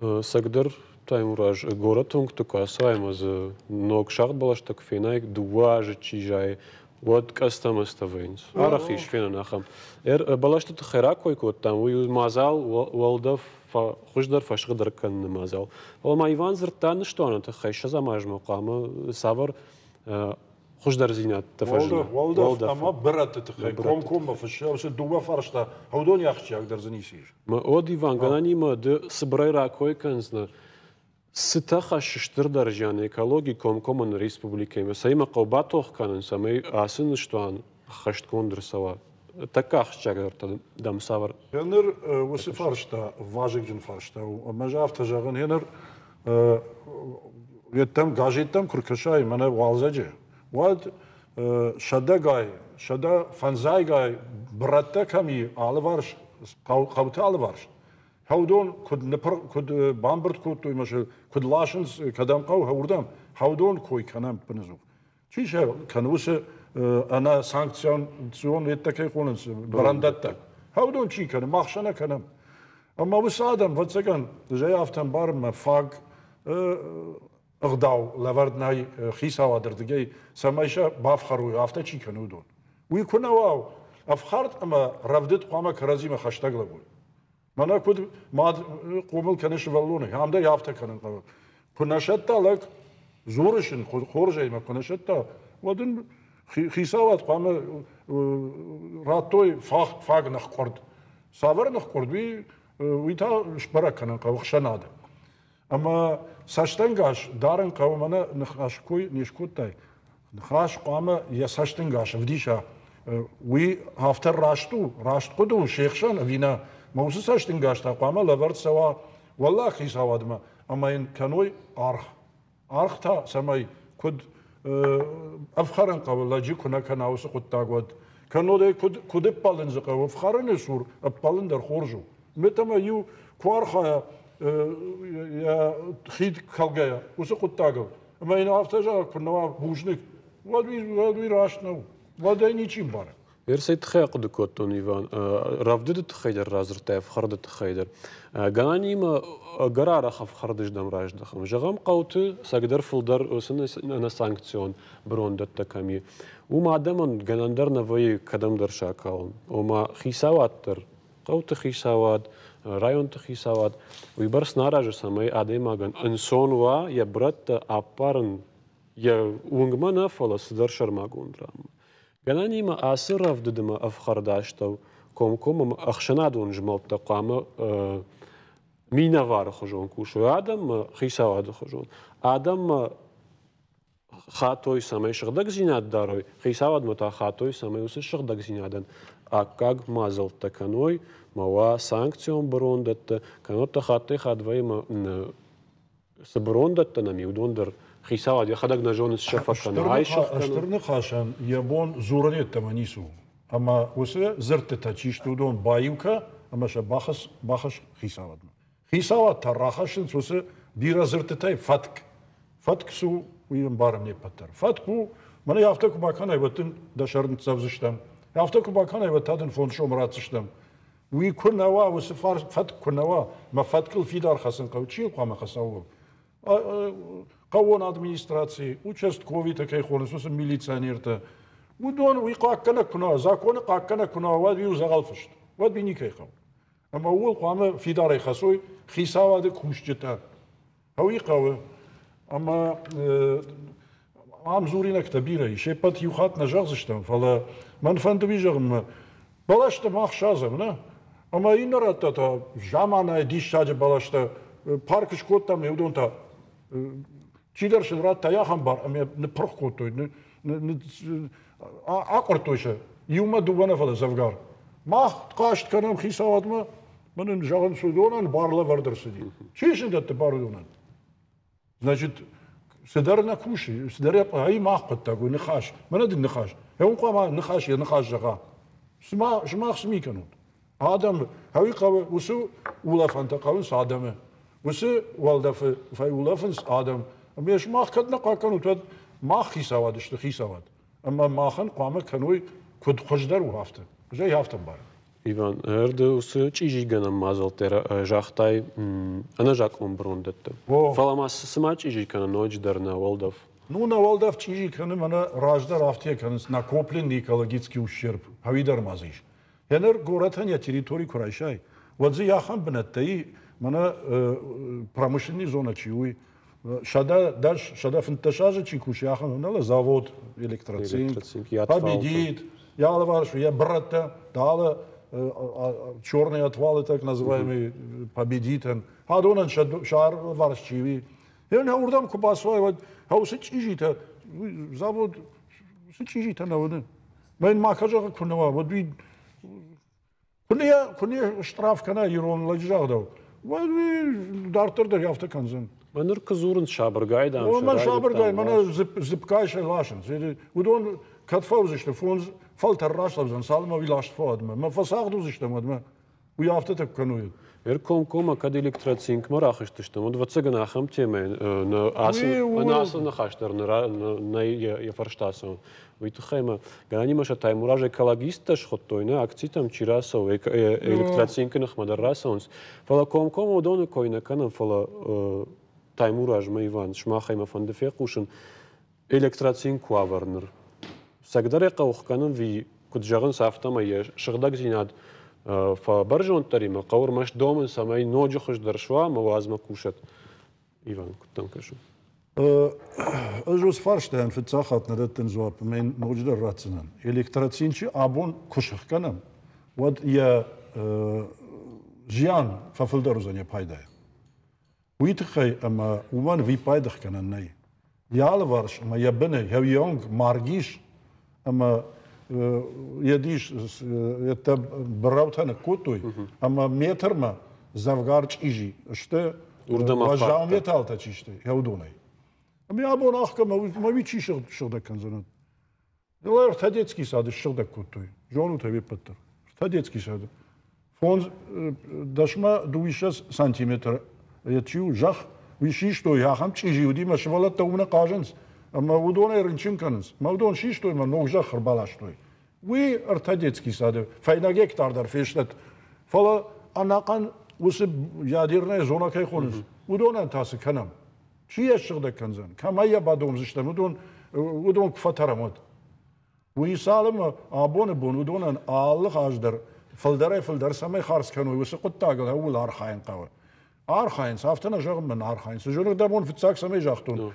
Цӕгдӕр Таймураз, горӕты уынгты куы ацӕуай ӕмӕ дзы ног сагъд бӕлӕстӕ куы фенай, дыууӕ азы чи зайы, уӕд къӕдзтӕ-мӕдзтӕ вӕййынц. Арӕх ис фенӕн ахӕм. Бӕлӕсты тыххӕй ракой кодтам, уый у мадзал уӕлдӕф хуыздӕр фӕсыгъдӕр кӕныны мадзал. Фӕлӕ ма Иван дзырдта ныстуаны тыххӕй, ссӕдзӕм азмӕ хъуамӕ цавӕр хуыздӕрдзинӕдтӕ фӕзына. Уӕлдӕф ӕмӕ бырӕтты тыххӕй комкоммӕ фыссы, уыцы дыууӕ фарста, уыдоны ахсджиагдӕр дзы ницы ис. От, Иван, гӕнӕнимӕ ды цыбырӕй ракой кӕндзынӕ, цытӕ хӕссы стырдӕр зиан экологи комкоммӕ нӕ республикӕимӕ, цӕимӕ хъӕуы батох кӕнын, цӕмӕй ацы ныстуан ӕххӕстгонд ӕрцӕуа? Тӕккӕ ахсджиагдӕртӕ дӕм цавӕр? Еныр уыцы фарста вазыгджын фарста у. Ӕмӕ ӕз афтӕ зӕгъын, еныр еттӕм газеттӕм куы ркӕсай, мӕнӕ уалдзӕджы, уӕд сӕдӕгай, 150-гай бырӕттӕ кӕм и алыварс, хъӕуты алыварс, Хӕудон куыд, куыд бамбырд кодтой мӕ куыд ласынц, кӕдӕм хъӕуы, уырдӕм, хӕудон кой кӕнӕм ӕппынӕдзух. Чи сӕ кӕны уыцы ӕнӕ санкцион еттӕ кӕй хонынц, бырӕндӕттӕ. Хӕудон чи кӕны, мах сӕ нӕ кӕнӕм. Ӕмӕ уыцы адӕм, ӕвӕццӕгӕн, зӕй афтӕ ӕмбарынмӕ фаг ӕгъдау лӕвӕрд нӕй хицауады рдыгӕй, цӕмӕй сӕ бафхӕрой, афтӕ чи кӕны, уыдон. Уый куы нӕ уа, ӕфхӕрд ӕмӕ рӕвдыд хъуамӕ кӕрӕдзимӕ хӕстӕг лӕууой. Мӕнӕ куыд мад хъомыл кӕны сывӕллоны, ам дӕр афтӕ кӕнын хъӕуы. Куы нӕ сӕтта лӕг, дзурыс ын хорзӕй ӕмӕ куы нӕ сӕтта, уӕд ын хицауад хъуамӕ радтой фаг ныхкъуырд. Цавӕр ныхкъуырд, уый та сбӕрӕг кӕнын хъӕуы ӕхсӕнады. Ӕмӕ цӕстӕнгас дарын хъӕуы, мӕнӕ ныхас кой не скодтай. Ныхас хъуамӕ йӕ цӕстӕнгас ӕвдиса. Уый афтӕ раст у, раст хъуыды у се хсӕн ӕви нӕ? Мӕ уыцы цӕстӕнгас та хъуамӕ лӕвӕрд цӕуа уӕллаг хицауадмӕ ӕмӕ йын кӕной аргъ. Аргъ та цӕмӕй, куыд ӕфхӕрын хъӕуы лӕджы куы нӕ кӕна уыцы хъуыддаг, уӕд. Кӕннод ӕй куыд ӕппӕлын дзы хъӕуы, ӕфхӕрыны цур ӕппӕлын дӕр хорз у. Мӕ иу куы архайа йӕ хид калгӕйӕ уыцы хъуыддагыл, ӕмӕ йын афтӕ зӕгъа, куы нӕ уа бузныг, уӕд уый раст нӕу, уӕд ӕй ничи мбары. Ерсӕй тыххӕй ахъуыды кодтон, Иван. Рӕвдыды тыххӕй дӕр радзырдтай, ӕфхӕрды тыххӕй дӕр. Гӕнӕнимӕ ӕгӕр арӕх ӕфхӕрды здӕм раздӕхӕм. Зӕгъӕм, хъӕуты цӕгдӕр фылдӕр уыцы ӕнӕсанкцион бырондӕттӕ кӕм и, уым адӕмӕн гӕнӕн дӕр нӕ вӕййы кӕдӕмдӕр сӕ акалын. Ома хицауад дӕр, хъӕуты хицауад, районты хицауад уыйбӕрц нӕ аразы, цӕмӕй адӕймагӕн ӕнцон уа йӕ бырӕттӕ аппарын йӕ уынгмӕ нӕ, фӕлӕ цыдӕр сӕрмагонд ранмӕ. Гӕнӕнимӕ ацы рӕвдыдмӕ ӕфхӕрд астӕу комкоммӕ ӕхсӕнадон змӕлдтӕ хъуамӕ минӕвары хуызон кусой адӕммӕ, хицауады хуызон. Адӕммӕ хатой, цӕмӕй сыгъдӕгдзинад дарой, хицауадмӕ та хатой, цӕмӕй уыцы сыгъдӕгдзинадӕн аккаг мадзӕлттӕ кӕной, ма уа санкцион бырондӕттӕ, кӕннод та хаттӕй-хатт вӕййы цы бырондӕттӕ нӕм и, уыдон дӕр хицауад йӕхӕдӕг нӕ зоны, цы сӕ фӕкӕны. Стыр ныхасӕн йӕ бон дзурын йеддӕмӕ ницы у. Ӕмӕ уыцы дзырдтытӕ чи сты, уыдон баиу кӕ ӕмӕ сӕ бахӕсс хицауадмӕ. Хицауад та рахӕссынц уыцы бирӕ дзырдтытӕй фӕтк. Фӕтк цы у, уый ӕмбарӕм не ппӕт дӕр. Фӕтк у, мӕнӕ афтӕ куы бакӕнай, уӕд дын дӕ сӕр ныццӕвдзыстӕм. Афтӕ куы бакӕнай, уӕд та дын 5 сомы ратдзыстӕм. Уый куы нӕ уа, уыцы фӕтк куы нӕ уа, мӕ фӕткыл фидар хӕцын хъӕуы, чи хъуамӕ хӕца ууыл? Хъӕууон администраци, участковитӕ кӕй хонынц, уыцы милиционертӕ, уыдон уый хъахъхъӕнӕг куы нӕ уа, законы хъахъхъӕнӕг куы нӕ уа, уӕд уый у дзӕгъӕл фыст, уӕд уый никӕй хъӕуы. Ӕмӕ ууыл хъуамӕ фидарӕй хӕцой хицауады кусджытӕ. Уый хъӕуы. Ӕмӕ ам дзуринӕгтӕ бирӕ ис. Се ппӕт иу хатт нӕ зӕгъдзыстӕм, фӕлӕ мӕн фӕнды уый зӕгъынмӕ, бӕлӕстӕ мах садзӕм, нӕ? Ӕмӕ иннӕ рӕттӕ та заманайы диссаджы бӕлӕстӕ парк скодтам, уыдон та чидӕр сын радта ахӕм бар ӕмӕ ныппырх кодтой, акъуырдтой сӕ. Иумӕ дыууӕ нӕ, фӕлӕ дзӕвгар. Мах хъаст кӕнӕм хицауадмӕ, мӕн ын зӕгъынц, уыдонӕн бар лӕвӕрд ӕрцыди. Чи сын дӕтты бар уыдонӕн? Значит, цыдӕр нӕ кусы, цыдӕр ай мах хъуыддаг у, ныхас. Мӕнӕ дын ныхас. Уым хъуамӕ ныхас йӕ ныхас зӕгъа. Сымах цы ми кӕнут? Адӕм, ӕви хъӕуы, уыцы улӕфӕнтӕ хъӕуынц адӕмы. Уыцы уӕлдӕфы фӕулӕфынц адӕм. Ӕмӕ сымах кӕд нӕ хъахъхъӕнут, уӕд мах хицауад сты хицауад. Ӕмӕ махӕн хъуамӕ кӕной, куыд хуыздӕр у, афтӕ. Ӕз ӕй афтӕ ӕмбарын. Иван, ӕрды уыцы чъизигӕнӕн мадзӕлттӕ загътай ӕнӕзакъон брондӕтты. Фӕлӕ ма цыма чъизи кӕны ноджыдӕр нӕ уӕлдӕф? Ну, нӕ уӕлдӕф чъизи кӕны, мӕнӕ раздӕр афтӕ кӕнынц накопленный экологический ущерб, ӕви дӕр ма дзы ис. Еныр горӕтӕн йӕ территори куы райсай, уӕд дзы ахӕм бынӕттӕ и, мӕнӕ промышленный зона чи уый, 110, 115 азы чи кусы, ахӕм нӕ завод Электроцинк, Победит, йӕ алыварс йӕ бырӕттӕ, далы черные отвалы, так называемые, Победитӕн, адонӕн сӕ алыварс чи уый. Йӕ уырдӕм куы бацӕуай, уӕд уыцы чъизитӕ, завод уыцы чъизитӕ нӕ уыны. Мӕн ма зӕгъы куы нӕ уа, уӕд уый куы не штраф кӕна ирон лӕджы загъдау, уӕд уый дарддӕр дӕр афтӕ кӕндзӕн. Мӕ ныр куы дзурынц сабыргай, дам, Мӕн сабыргай, мӕнӕ зыпгай сӕ ласынц. Уыдон кӕд фӕуыдзысты, фондз фӕлтӕр рацӕудзӕн, цалынмӕ уый ласт фӕуӕдмӕ. Мӕ фӕцагъд уыдзыстӕм уӕдмӕ. Уый афтӕтӕ куы кӕной. Комкоммӕ кӕд электроцинкмӕ рахызтыстӕм, уӕд ӕвӕццӕгӕн ахӕм темӕ ацы ныхас дӕр нӕ йӕ фӕрстӕ ацӕуын. Уый тыххӕй ма гӕнӕнимӕ сӕ Таймураз экологисттӕ схуыдтой, нӕ акцитӕм чи рацӕуы, электроцинкы ныхмӕ дӕр рацӕуынц. Фӕлӕ комкоммӕ уыдоны кой нӕ кӕнӕм, фӕлӕ Таймуразмӕ, Иван, сымахӕй мӕ фӕнды фехъусын, электроцинк уавӕр ныр. Цӕгдӕр ӕй хъӕуы кӕнын ӕви, куыд зӕгъынц, афтӕмӕй йӕ сыгъдӕгдзинад фӕбӕрзонддӕримӕ хъӕуы ӕрмӕст домын, цӕмӕй ноджы хуыздӕр суа ӕмӕ уадзмӕ кусӕт. Иван, куыд дӕм кӕсы? Ӕз уыцы фарстайӕн фыццаг хатт нӕ дӕттын дзуапп, ӕмӕ йын ноджыдӕр ратдзынӕн. Электроцинчы абон куы сыхгӕнӕм, уӕд йӕ зиан фӕфылдӕр уыдзӕн йӕ пайдайӕ. Уый тыххӕй ӕмӕ уымӕн виппайды хгӕнӕн нӕй. Йӕ алыварс ӕмӕ йӕ быны йӕ уӕнг марг ис ӕмӕ йӕ дис йедтӕ бырӕутӕ ныккодтой ӕмӕ метрмӕ дзӕвгар чъизи сты, уӕззау металлтӕ чи сты, йӕ уыдонӕй. Ӕмӕ абон ӕхгӕмӕ уый чи сыгъдӕг кӕндзӕн? Ӕртӕ детский сады ссыгъдӕг кодтой. Зонут ӕви ӕппӕт дӕр? Ӕртӕ детский сады. Фондз дӕсмӕ дыууиссӕдз сантиметр чи у зӕхх, уый систой, ахӕм чъизи уыди, мӕ сывӕллӕттӕ уым нӕ хъазынц, ӕмӕ уыдонӕй рынчын кӕнынц. Мӕ уыдон систой, мӕ ног зӕхх ӕрбаластой. Уый ӕртӕ детский сады фӕйнӕ гектар дӕр фестӕд. Фӕлӕ ӕнӕхъӕн уыцы ядерная зона кӕй хонынц, уыдонӕн та цы кӕнӕм? Чи йӕ ссыгъдӕг кӕндзӕн, кӕмӕй йӕ бадомдзыстӕм, уыдон куы фӕтӕрӕм, уӕд. Уый цалынмӕ абоны бон уыдонӕн алы аз дӕр фылдӕрӕй-фылдӕр цӕмӕй хардз кӕной, уыцы хъуыддагыл ӕууыл архайын хъӕуы. Архайынц, афтӕ нӕ зӕгъын, мӕн архайынц. Зӕрдӕбон фыццаг цӕмӕй загътон,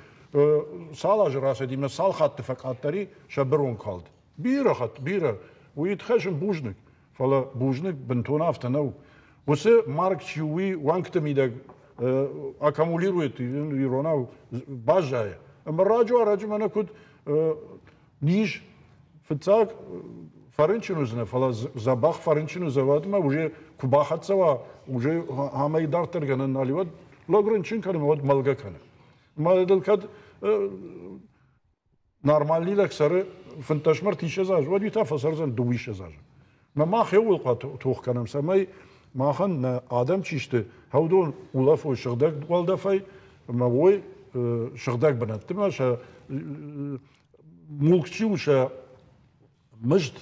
цал азы рацыди мӕ цал хатты фӕкъаддӕр и сӕ бырон калд. Бирӕ хатт, бирӕ. Уый тыххӕй сын бузныг. Фӕлӕ бузныг бынтон афтӕ нӕу. Уыцы марг чи у, уый уӕнгты мидӕг аккумулирует, иронау баззайы. Ӕмӕ раджы-ӕрӕджы мӕнӕ куыд низ фыццаг фӕрынчын уыдзынӕ, фӕлӕ дзӕбӕх фӕрынчын уыдзӕ, уӕдмӕ уже куы бахӕццӕ уа, уже амӕй дарддӕр гӕнӕн нал и, уӕд лӕг рынчын кӕны, уӕд мӕлгӕ кӕны. Ӕмӕ дыл кӕд нормальный лӕг цӕры 15 ӕртиссӕдз азы, уӕд уый та фӕцӕрдзӕн дыууиссӕдз азы. Мӕ мах еуыл тох кӕнӕм, цӕмӕй махӕн нӕ адӕм чи сты, уыдон улӕфой сыгъдӕг уӕлдӕфӕй ӕмӕ уой сыгъдӕг бынӕтты ӕмӕ сӕ мулк чи у, сӕ мызд.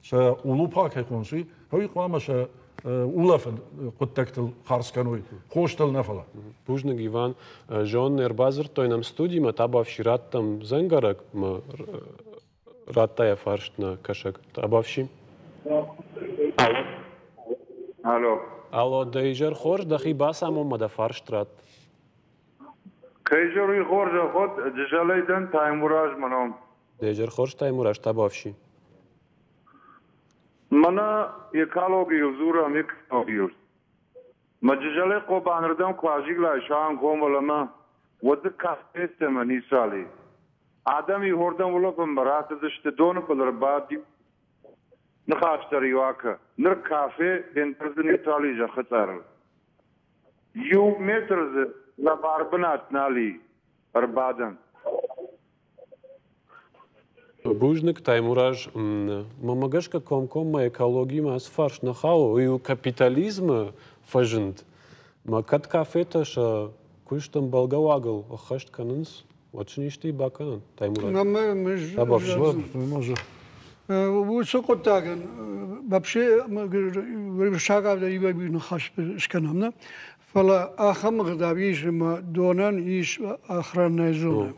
Сӕ улупа кӕй хонынц, уый, уый хъуамӕ сӕ улӕфӕн хъуыддӕгтыл хардз кӕной, хостыл нӕ фӕлӕ. Бузныг, Иван. Зон, ӕрбадзырдтой нӕм студимӕ, табуафси раттӕм дзӕнгӕрӕг, радта йӕ фарст нӕ кӕсӕг. Табуафси. Алло. Алло. Алло, дӕ изӕр хорз, дӕхи бацамон дӕ фарст ратт. Кӕй зӕр уый хорз ӕход, Джызӕлӕй дӕн Таймураз мӕ ном. Дӕ изӕр хорз, Таймураз, табуафси. Мӕнӕ экологийыл дзурӕм, экологийыл. Мӕ Джызӕлӕй Хъобанырдӕм куы азилай сауӕнгом уӕлӕмӕ, уӕд дзы кафеттӕмӕ ницуал и. Адӕм иуырдӕм улӕфынмӕ рацыдысты, доны был ӕрбадти, ныхас дӕр иу акӕ. Ныр кафе ӕндӕр дзы ницуал и зӕххы цъарыл. Иу метр дзы лӕвар бынат нал и ӕрбадӕн. Бузныг, Таймураз. Мӕнмӕ гӕсгӕ комкоммӕ экологимӕ ацы фарст нӕ хауы. Уый у капитализмы фӕзынд. Мӕ кӕд кафетӕ сӕ куыст ӕмбӕлгӕ уагыл ӕххӕст кӕнынц, уӕд сын исты бакӕнӕн, Таймураз? Уыцы хъуыддагӕн вообще уырыссагау дӕр иуӕй ныхас скӕнӕм, нӕ? Фӕлӕ ахӕм ӕгъдау ис, ӕмӕ донӕн ис охранная зона.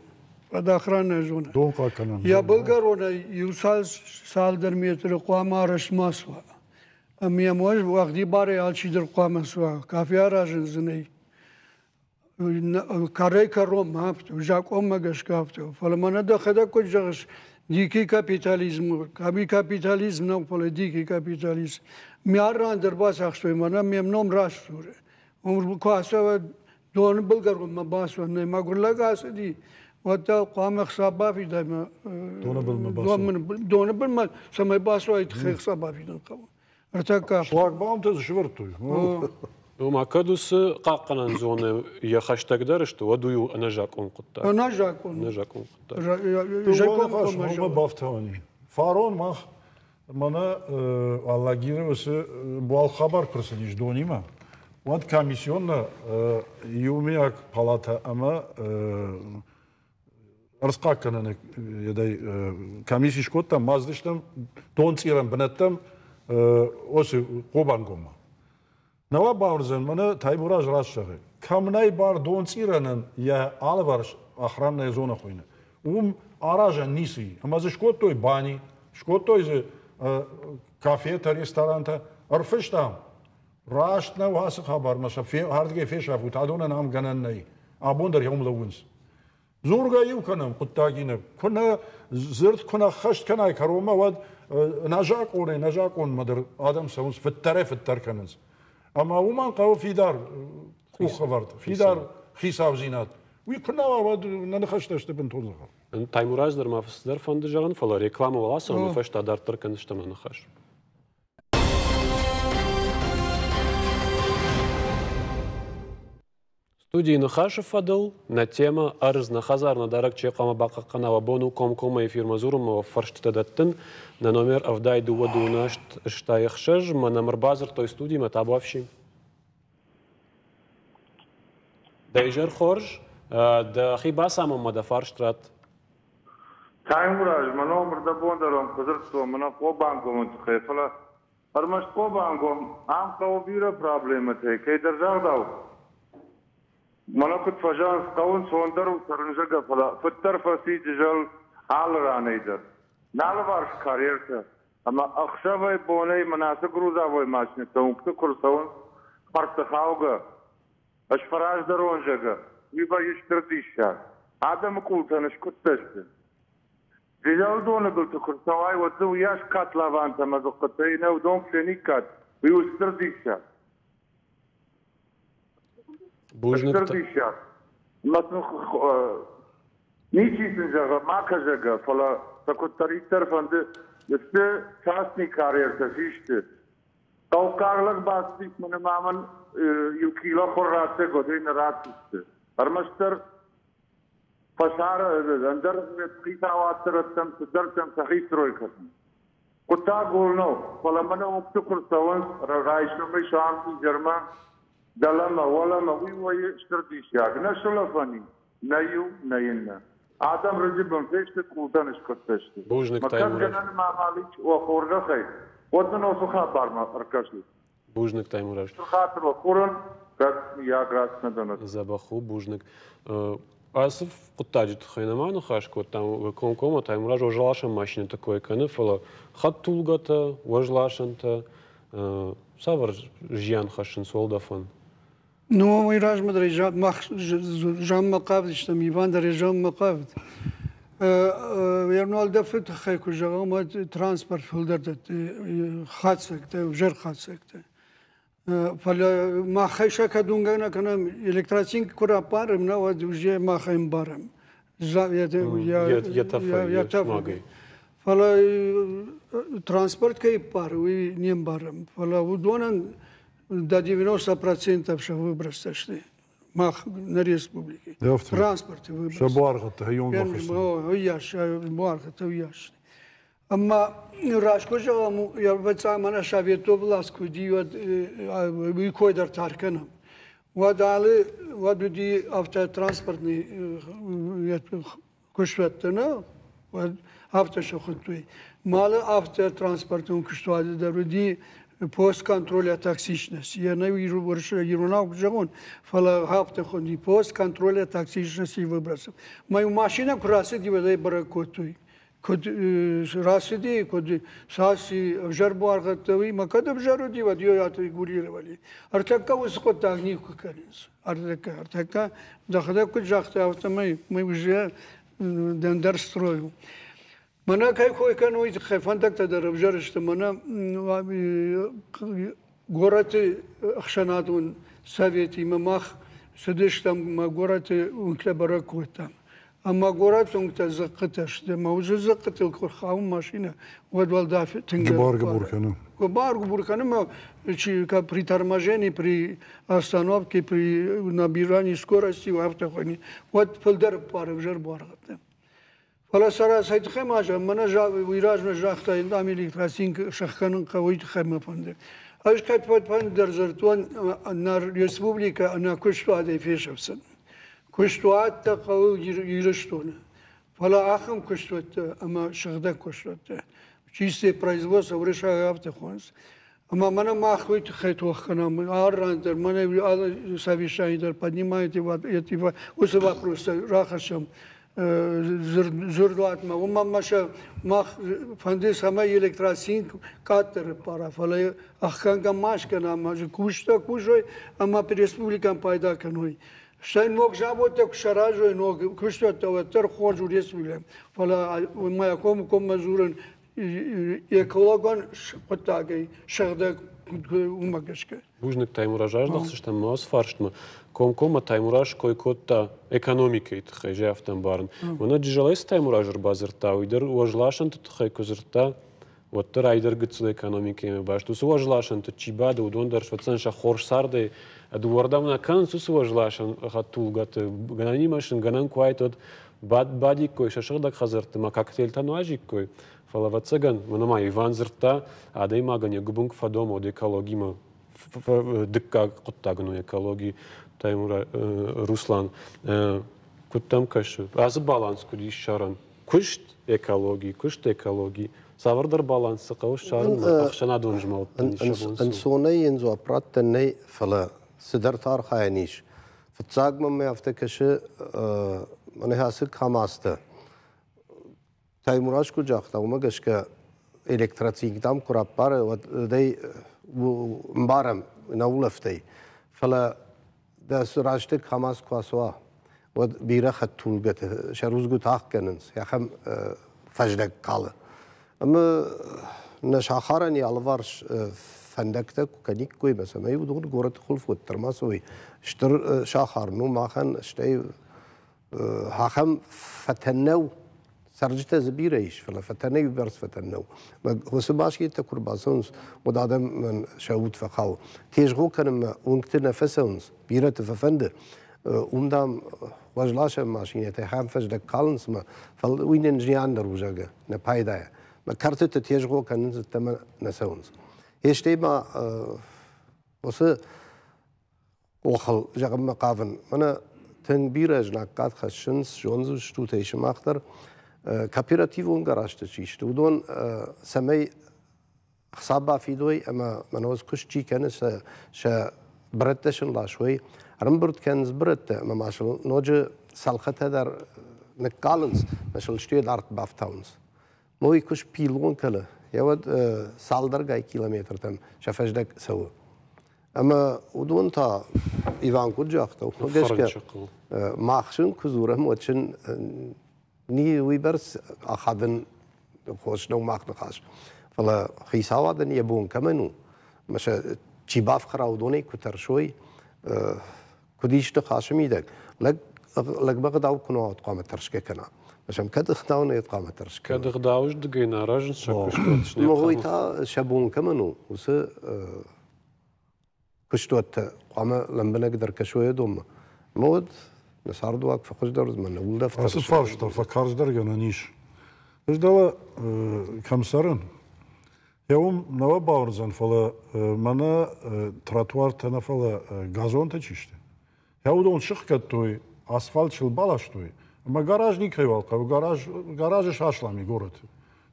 Охранная зона. Дон хъахъхъӕнӕн. Йӕ былгӕронӕй иу цалдӕр метры хъуамӕ арӕзт ма суа. Ӕмӕ йӕм уӕгъдибарӕй алчидӕр хъуамӕ суа. Кафе аразын дзы нӕй. Кӕрӕй-кӕронмӕ афтӕ, закъонмӕ гӕсгӕ афтӕ. Фӕлӕ мӕнӕ дӕхӕдӕг куыд зӕгъыс, дикий капитализм, кӕми капитализм нӕу, фӕлӕ дикий капитализм. Ме арран дӕр бацахстой, мӕнӕ ме ном раст дзуры. Куы ацӕуа доны былгӕронмӕ бацуа, нӕ мӕгуыр лӕг ацыди, уӕд та хъуамӕ ӕхца бафидай мӕ доны былмӕ бацуа. Доны былмӕ цӕмӕй бацуай, тыххӕй ӕхца бафидын хъӕуы. Ӕртӕккӕ. Шлагбаумтӕ дзы сӕвӕрдтой. Ома кӕд уыцы хъахъхъӕнӕн зонӕ йӕ хӕстӕгдӕр сты, уӕд уый у ӕнӕзакъон хъуыддаг. Ӕнӕзакъон. Ӕнӕзакъон хъуыддаг. Закъон бафтауӕн Фарон мах мӕнӕ Алагиры уыцы буал хабар куы рцыдис донимӕ, уӕд комиссионнӕ иумиаг палатӕ ӕмӕ ӕрдзхъахъхъӕнӕны комисси скодтам, мадздыстӕм донцъирӕн бынӕттӕм оцы Хъобангоммӕ. Нӕуа бауырдзӕн, мӕнӕ Таймураз раст зӕгъы, кӕм нӕй бар донцъирӕнӕн йӕ алыварс охранная зона хуыйны, уым аразӕн ницы и. Ӕмӕ дзы скодтой бани, скодтой дзы кафетӕ, ресторантӕ. Ӕрфыстам, раст нӕу ацы хабармӕ сӕ ардыгӕй фесафут, адонӕн ам гӕнӕн нӕй. Абон дӕр уым лӕууынц. Дзургӕ иу кӕнӕм хъуыддагинӕ. Куы нӕ дзырд куы нӕ ххӕст кӕнай кӕронмӕ, уӕд нӕзакъонӕй нӕзакъонмӕ дӕр адӕм цӕуынц, фыддӕрӕй-фыддӕр кӕнынц. Ӕмӕ уымӕн хъӕуы фидар къухӕвӕрд, фидар хицаудзинад. Уый куы нӕ уа, уӕд нӕ ныхӕстӕ сты бынтон дзӕгъӕл. Таймураз дӕр ма цыдӕр фӕнды зӕгъын, фӕлӕ рекламӕ уал ацӕуыны фӕстӕ дарддӕр кӕндзыстӕм нӕ ныхас. Студийы ныхасы фӕдыл нӕ темӕ ӕрдз нӕ хӕдзар нӕ дарӕг чи хъуамӕ бахъахъхъӕна, уӕ бон у комкоммӕ эфирмӕ дзурынмӕ уӕ фӕрстытӕ дӕттын. Нӕ номер 72 28 86 мӕ нӕм ӕрбадзырдтой студимӕ табуафси. Дӕ изӕр хорз, дӕхи бацамонмӕ дӕ фарст ратт. Таймураз, мӕ номыр дӕ бон дӕр уӕм куы дзырдтон, мӕнӕ Хъобангомы тыххӕй, фӕлӕ ӕрмӕст Хъобангом, ам хъӕуы бирӕ проблемӕтӕй, кӕйдӕр загъдау, мӕнӕ куыд фӕзӕгъынц, хъӕуы ӕнцондӕр у цӕрын, зӕгъгӕ, фӕлӕ фыддӕр фӕци Джызӕл алы ранӕй дӕр. Нӕ алыварс карьертӕ ӕмӕ ӕхсӕвӕй-бонӕй мӕнӕ ацы грузовой машинӕтӕ уынгты куы рцӕуынц, хӕрдты хаугӕ, ӕз фӕраздӕрон, зӕгъгӕ, уый вӕййы стыр диссаг. Адӕмы къултӕ ныскъуыдтӕ сты. Джызӕлдоны былты куы рцӕуай, уӕд дзы уыйас котловантӕ ӕмӕ дзыхъхъытӕй нӕ уыдон куы фениккат, уый у стыр диссаг. Бузныг. Стыр диссаг. Мӕ сын ничи сын зӕгъы, ма кӕ зӕгъгӕ, фӕлӕ сӕ куыддӕриддӕр фӕнды, сты частный карьертӕ систы. Хъӕуккаг лӕг бацыдис мын ӕмӕ мын иу кило хур раттӕг, уӕд ӕй нӕ ратдзысты. Ӕрмӕстдӕр фӕсары ӕндӕр хицауадты рӕттӕм цыдӕртӕм сӕхи строй кӕнын. Хъуыддаг гол нӕу, фӕлӕ мӕнӕ уынгты куы рцӕуынц райсомӕй суанг изӕрмӕ, дӕлӕмӕ, уӕлӕмӕ, уый вӕййы стыр диссаг. Нӕ сулӕфӕн и, нӕ иу, нӕ иннӕ. Адӕм рыджы бын фесты, къултӕ ныскъуыдтӕ сты. Бузныг, Мӕ кӕд Таймураз. гӕнӕн ӕмӕ амал ис, уӕ хорзӕхӕй, уӕд нын уыцы хабармӕ ӕркӕсут. Бузныг, Таймураз. Стыр хатыр уӕ курын, кӕд мыййаг раст нӕ дӕн ӕз. Дзӕбӕх у, бузныг. Ацы хъуыддаджы тыххӕй нӕма ныхас кодтам. Комкоммӕ Таймураз уӕзласӕн машинӕты кой кӕны, фӕлӕ хӕдтулгӕтӕ, уӕзласӕнтӕ цавӕр зиан хӕссынц уӕлдӕфӕн? Ну, уый размӕ дӕр мах заммӕ хъавыдыстӕм, Иван дӕр заммӕ хъавыд. Уӕлдӕфы тыххӕй куы зӕгъӕм, уӕд транспорт фылдӕр дӕтты хатдзӕгтӕ, ӕвзӕр хатдзӕгтӕ. Фӕлӕ махӕй сӕ кӕд уынгӕ нӕ кӕнӕм, электроцинк куы раппарӕм, нӕ, уӕд уже мах ӕмбарӕм. Йӕ тӕфӕй, йӕ смагӕй. Фӕлӕ транспорт кӕй ппары, уый не мбарӕм. Фӕлӕ уыдонӕн до 90% сӕ выбростӕ сты мах нӕ республикӕйы. Транспорты выброс. Сӕ буаргъӕдтӕ хайон бахӕссын. Уыйас, буаргъӕдтӕ уыйас. Ӕмӕ раст куы зӕгъӕм, ӕвӕдза мӕнӕ советон власть куы уыди, уӕд уый кой дӕр тар кӕнӕм. Уӕд алы, уӕд уыди автотранспортный куыстуӕттӕ нӕ, уӕд афтӕ сӕ хуыдтой. Малы автотранспортон куыстуаты дӕр уыди пост контроля токсичности. Я нӕ иронау куы зӕгъон, фӕлӕ афтӕ хуынди пост контроля токсичности выбросов. Мӕ машинӕ куы рацыди, уӕд ӕй бӕрӕг кодтой. Куыд рацыди, куыд цас ӕвзӕр буаргъӕдтӕ, уый ма кӕд ӕвзӕр уыди, уӕд ее отрегулировали. Ӕртӕккӕ уыцы хъуыддаг никуы кӕнынц. Ӕртӕккӕ, ӕртӕккӕ, дӕхӕдӕг куыд загътай, афтӕмӕй мы уже ӕндӕр строй у. Мӕнӕ кӕй кой кӕны, уый тыххӕй фӕндӕгтӕ дӕр ӕвзӕр сты. Мӕнӕ горӕты ӕхсӕнадон советимӕ мах цыдыстӕм, мӕ горӕты уынгтӕ бӕрӕг кодтам. Ӕмӕ горӕты уынгтӕ дзыхъхъытӕ сты, ӕмӕ уыцы дзыхъхъытыл куы рхауы машинӕ, уӕд уӕлдӕф тынгдӕр Гуыбар-гуыбур кӕны. Гуыбар-гуыбур кӕны, ӕмӕ чи при торможении, при остановке, при набирании скорости, афтӕ хуыйны, уӕд фылдӕр ӕппары ӕвзӕр буаргъӕдтӕ. Фӕлӕ сӕ цӕй тыххӕй ма зӕгъ, мӕнӕ уый размӕ загъта, ам электросинк сӕхгӕнын хъӕуы, уый тыххӕй мӕ фӕнды. Ӕз кӕд фӕнддӕр дзырдтон, нӕ республикӕ ӕнӕ куыстуатӕй фесӕфдзӕн. Куыстуӕттӕ хъӕуы Ирыстоны, фӕлӕ ахӕм куыстуӕттӕ ӕмӕ сыгъдӕг куыстуӕттӕ, чистое производство уырыссаг афтӕ хонынц. Ӕмӕ мӕнӕ мах уый тыххӕй тох кӕнӕм, алы ран дӕр, мӕнӕ алы совещании дӕр поднимаете эти уыцы вопростӕ рахӕссӕм дзырдуатмӕ. Уымӕн ӕмӕ сӕ мах фӕнды, цӕмӕй электроцинк къаддӕр ӕппара, фӕлӕ ӕхгӕнгӕ ма скӕна, ӕмӕ кустӕ кусой ӕмӕ республикӕн пайда кӕной. Стӕй ног заводтӕ куы саразой, ног куыстуӕттӕ, уӕддӕр хорз у республикӕ. Фӕлӕ мӕ комкоммӕ дзурын экологон хъуыддагӕй сыгъдӕг уымӕ гӕсгӕ. Бузныг, Таймураз, аздӕхдзыстӕм ма ацы фарстмӕ. Комкоммӕ Таймураз кой кодта экономикӕйы тыххӕй, зӕй афтӕ ӕмбарын. Уӕнӕ Джызӕлӕй цы Таймураз ӕрбадзырдта, уый дӕр уӕзласӕнты тыххӕй куы дзырдта, уӕддӕр ай дӕр гыццыл экономикӕимӕ баст. Уыцы уӕзласӕнты чи бады, уыдон дӕр сфӕцӕн сӕ хорз цардӕй дыууӕрдӕм нӕ кӕнынц уыцы уӕзласӕн хӕдтулгӕты. Гӕнӕнимӕ сын гӕнӕн куы уаид, уӕд бадиккой сӕ сыгъдӕг хӕдзӕртты ӕмӕ коктейльтӕ нуазиккой. Фӕлӕ, ӕвӕццӕгӕн, мӕнӕ ма Иван дзырдта, адӕймагӕн йӕ гуыбын куы фӕдома, уӕд экологимӕ дыккаг хъуыддаг ын у экологи. Таймура, Руслан, куыд дӕм кӕсы, ацы баланс куыд ис ссарӕн? Куыст, экологи, куыст, экологи. Цавӕрдӕр баланс цы хъӕуы ссарын ӕхсӕнадон змӕлдтӕн ис сӕ бон цы у? Ӕнцонӕй йын дзуапп раттӕн нӕй, фӕлӕ цыдӕртӕ архайӕн ис. Фыццаг мӕм афтӕ кӕсы, мӕнӕ ацы КАМАЗтӕ. Таймураз куыд загъта, уымӕ гӕсгӕ электроцинк дам куы раппары, уӕд ӕй ӕмбарӕм нӕ улӕфтӕй. Фӕлӕ дӕ рӕзты КАМАЗ куы ацуа, уӕд бирӕ хӕдтулгӕты сӕ рудзгуытӕ ӕхгӕнынц, ахӕм фӕздӕг калы. Ӕмӕ нӕ сахарӕн йӕ алыварс фӕндӕгтӕ куы кӕниккой, ӕмӕ цӕмӕй уыдон горӕты хуылф уӕддӕр ма цӕуой. Стыр сахар ну махӕн, стӕй ахӕм фӕтӕн нӕу. Цӕрджытӕ дзы бирӕ ис, фӕлӕ фӕтӕнӕй бӕрц фӕтӕн нӕу. Уыцы баскеттӕ куы рбацӕуынц, уӕд адӕмӕн сӕ уд фӕхауы. Тезгъо кӕнынмӕ уынгты нӕ фӕцӕуынц, бирӕты фӕфӕнды. Уым, дам, уӕзласӕн машинӕтӕ ахӕм фӕздӕг калынц ӕмӕ, фӕлӕ уый нын зиан дӕр у, зӕгъгӕ, нӕ пайдайӕ. Мӕ кӕртыты тезгъо кӕнынц ӕддӕмӕ нӕ цӕуынц. Стӕй ма уыцы охыл зӕгъынмӕ хъавын, мӕнӕ Тынг бирӕ знаггад хӕссынц, зондзыстут ӕй сымах дӕр, кооперативон гаражты чи сты, уыдон цӕмӕй ӕхца бафидой ӕмӕ мӕнӕ куыст чи кӕны, сӕ брӕттӕ сын ласой, ӕрӕмбырд кӕнынц брӕттӕ ӕмӕ ма сыл ноджы цӕлхытӕ дӕр ныккалынц, ӕмӕ сыл стӕй дард бафтауынц. Мой куы спилон кӕны, йӕ уӕд цалдӕргай километртӕм сӕ фӕздӕг цӕуы. Ӕмӕ уыдон та, Иван куыд загъта, уымӕ гӕсгӕ мах сын куы дзурӕм, уӕд сын уыйбӕрц ахадын хорз нӕу мах ныхас. Фӕлӕ хицауадӕн йӕ бон кӕмӕн у, ӕмӕ сӕ чи бафхӕра, уыдонӕй куы тӕрсой, куыд ис ныхасы мидӕг, лӕг лӕгмӕ ӕгъдау куы нӕ хъуамӕ тӕрсгӕ кӕна. Сӕм кӕд ӕгъдау нӕ хъуамӕ тӕрсгӕ. Кӕд ӕгъдауыздыгӕй нӕ аразынц сӕ куыстуат. Уый та сӕ бон кӕмӕн у, уыцы куыстуӕттӕ хъуамӕ лӕмбынӕгдӕр кӕсой уыдонмӕ. Ӕмӕ уӕд нӕ цардуаг фӕхуыздӕр уыдзӕн, нӕ улӕфт. Ацы фарста фӕкарздӕргӕнӕн ис. Ӕз дӕлӕ кӕм цӕрын, йӕ уым нӕ бауырдзӕн, фӕлӕ мӕнӕ тротуартӕ нӕ, фӕлӕ газонтӕ чи сты, йӕ уыдон сыхгӕдтой, асфальт сыл баластой, ӕмӕ гараж никӕйуал хъӕуы, гараж, гаражы саслам и горӕты.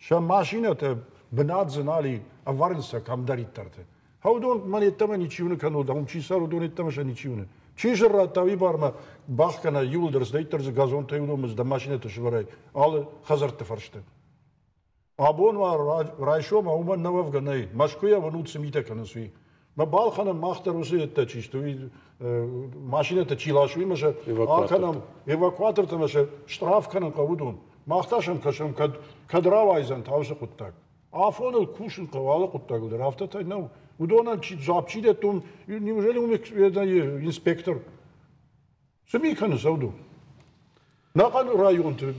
Сӕ машинӕтӕ бынат дзы нал и, ӕвӕрынц сӕ кӕмдӕриддӕрты. Уыдон мӕн йеддӕмӕ ничи уыны, кӕннод уым чи цӕры, уыдон йеддӕмӕ сӕ ничи уыны. Чи сын радта, уый бармӕ бӕх кӕнӕ иуылдӕр цыдӕриддӕр дзы газонтӕй уыдонмӕ дӕ машинӕтӕ сывӕрай алы хӕдзӕртты фӕрсты. Абон ма райсом уымӕн нӕ уӕвгӕ нӕй. Мӕскуыйӕ уынут, цы митӕ кӕнынц, уый. Мӕ балхӕнӕм мах дӕр уыцы йедтӕ чи сты, уый машинӕтӕ чи ласы, уый ма сӕ акӕнӕм эвакуатортӕ ма сӕ штраф кӕнын хъӕуы уыдон. Мах та сӕм кӕсӕм, кӕд, кӕд рауайдзӕн та уыцы хъуыддаг. Афоныл кусын хъӕуы алы хъуыддагыл дӕр, афтӕтӕ нӕу. Уыдонӕн чи дзуапп чи дӕтты, неужели уым инспектор? Цы ми кӕны Сауду? Нӕхъӕн районты,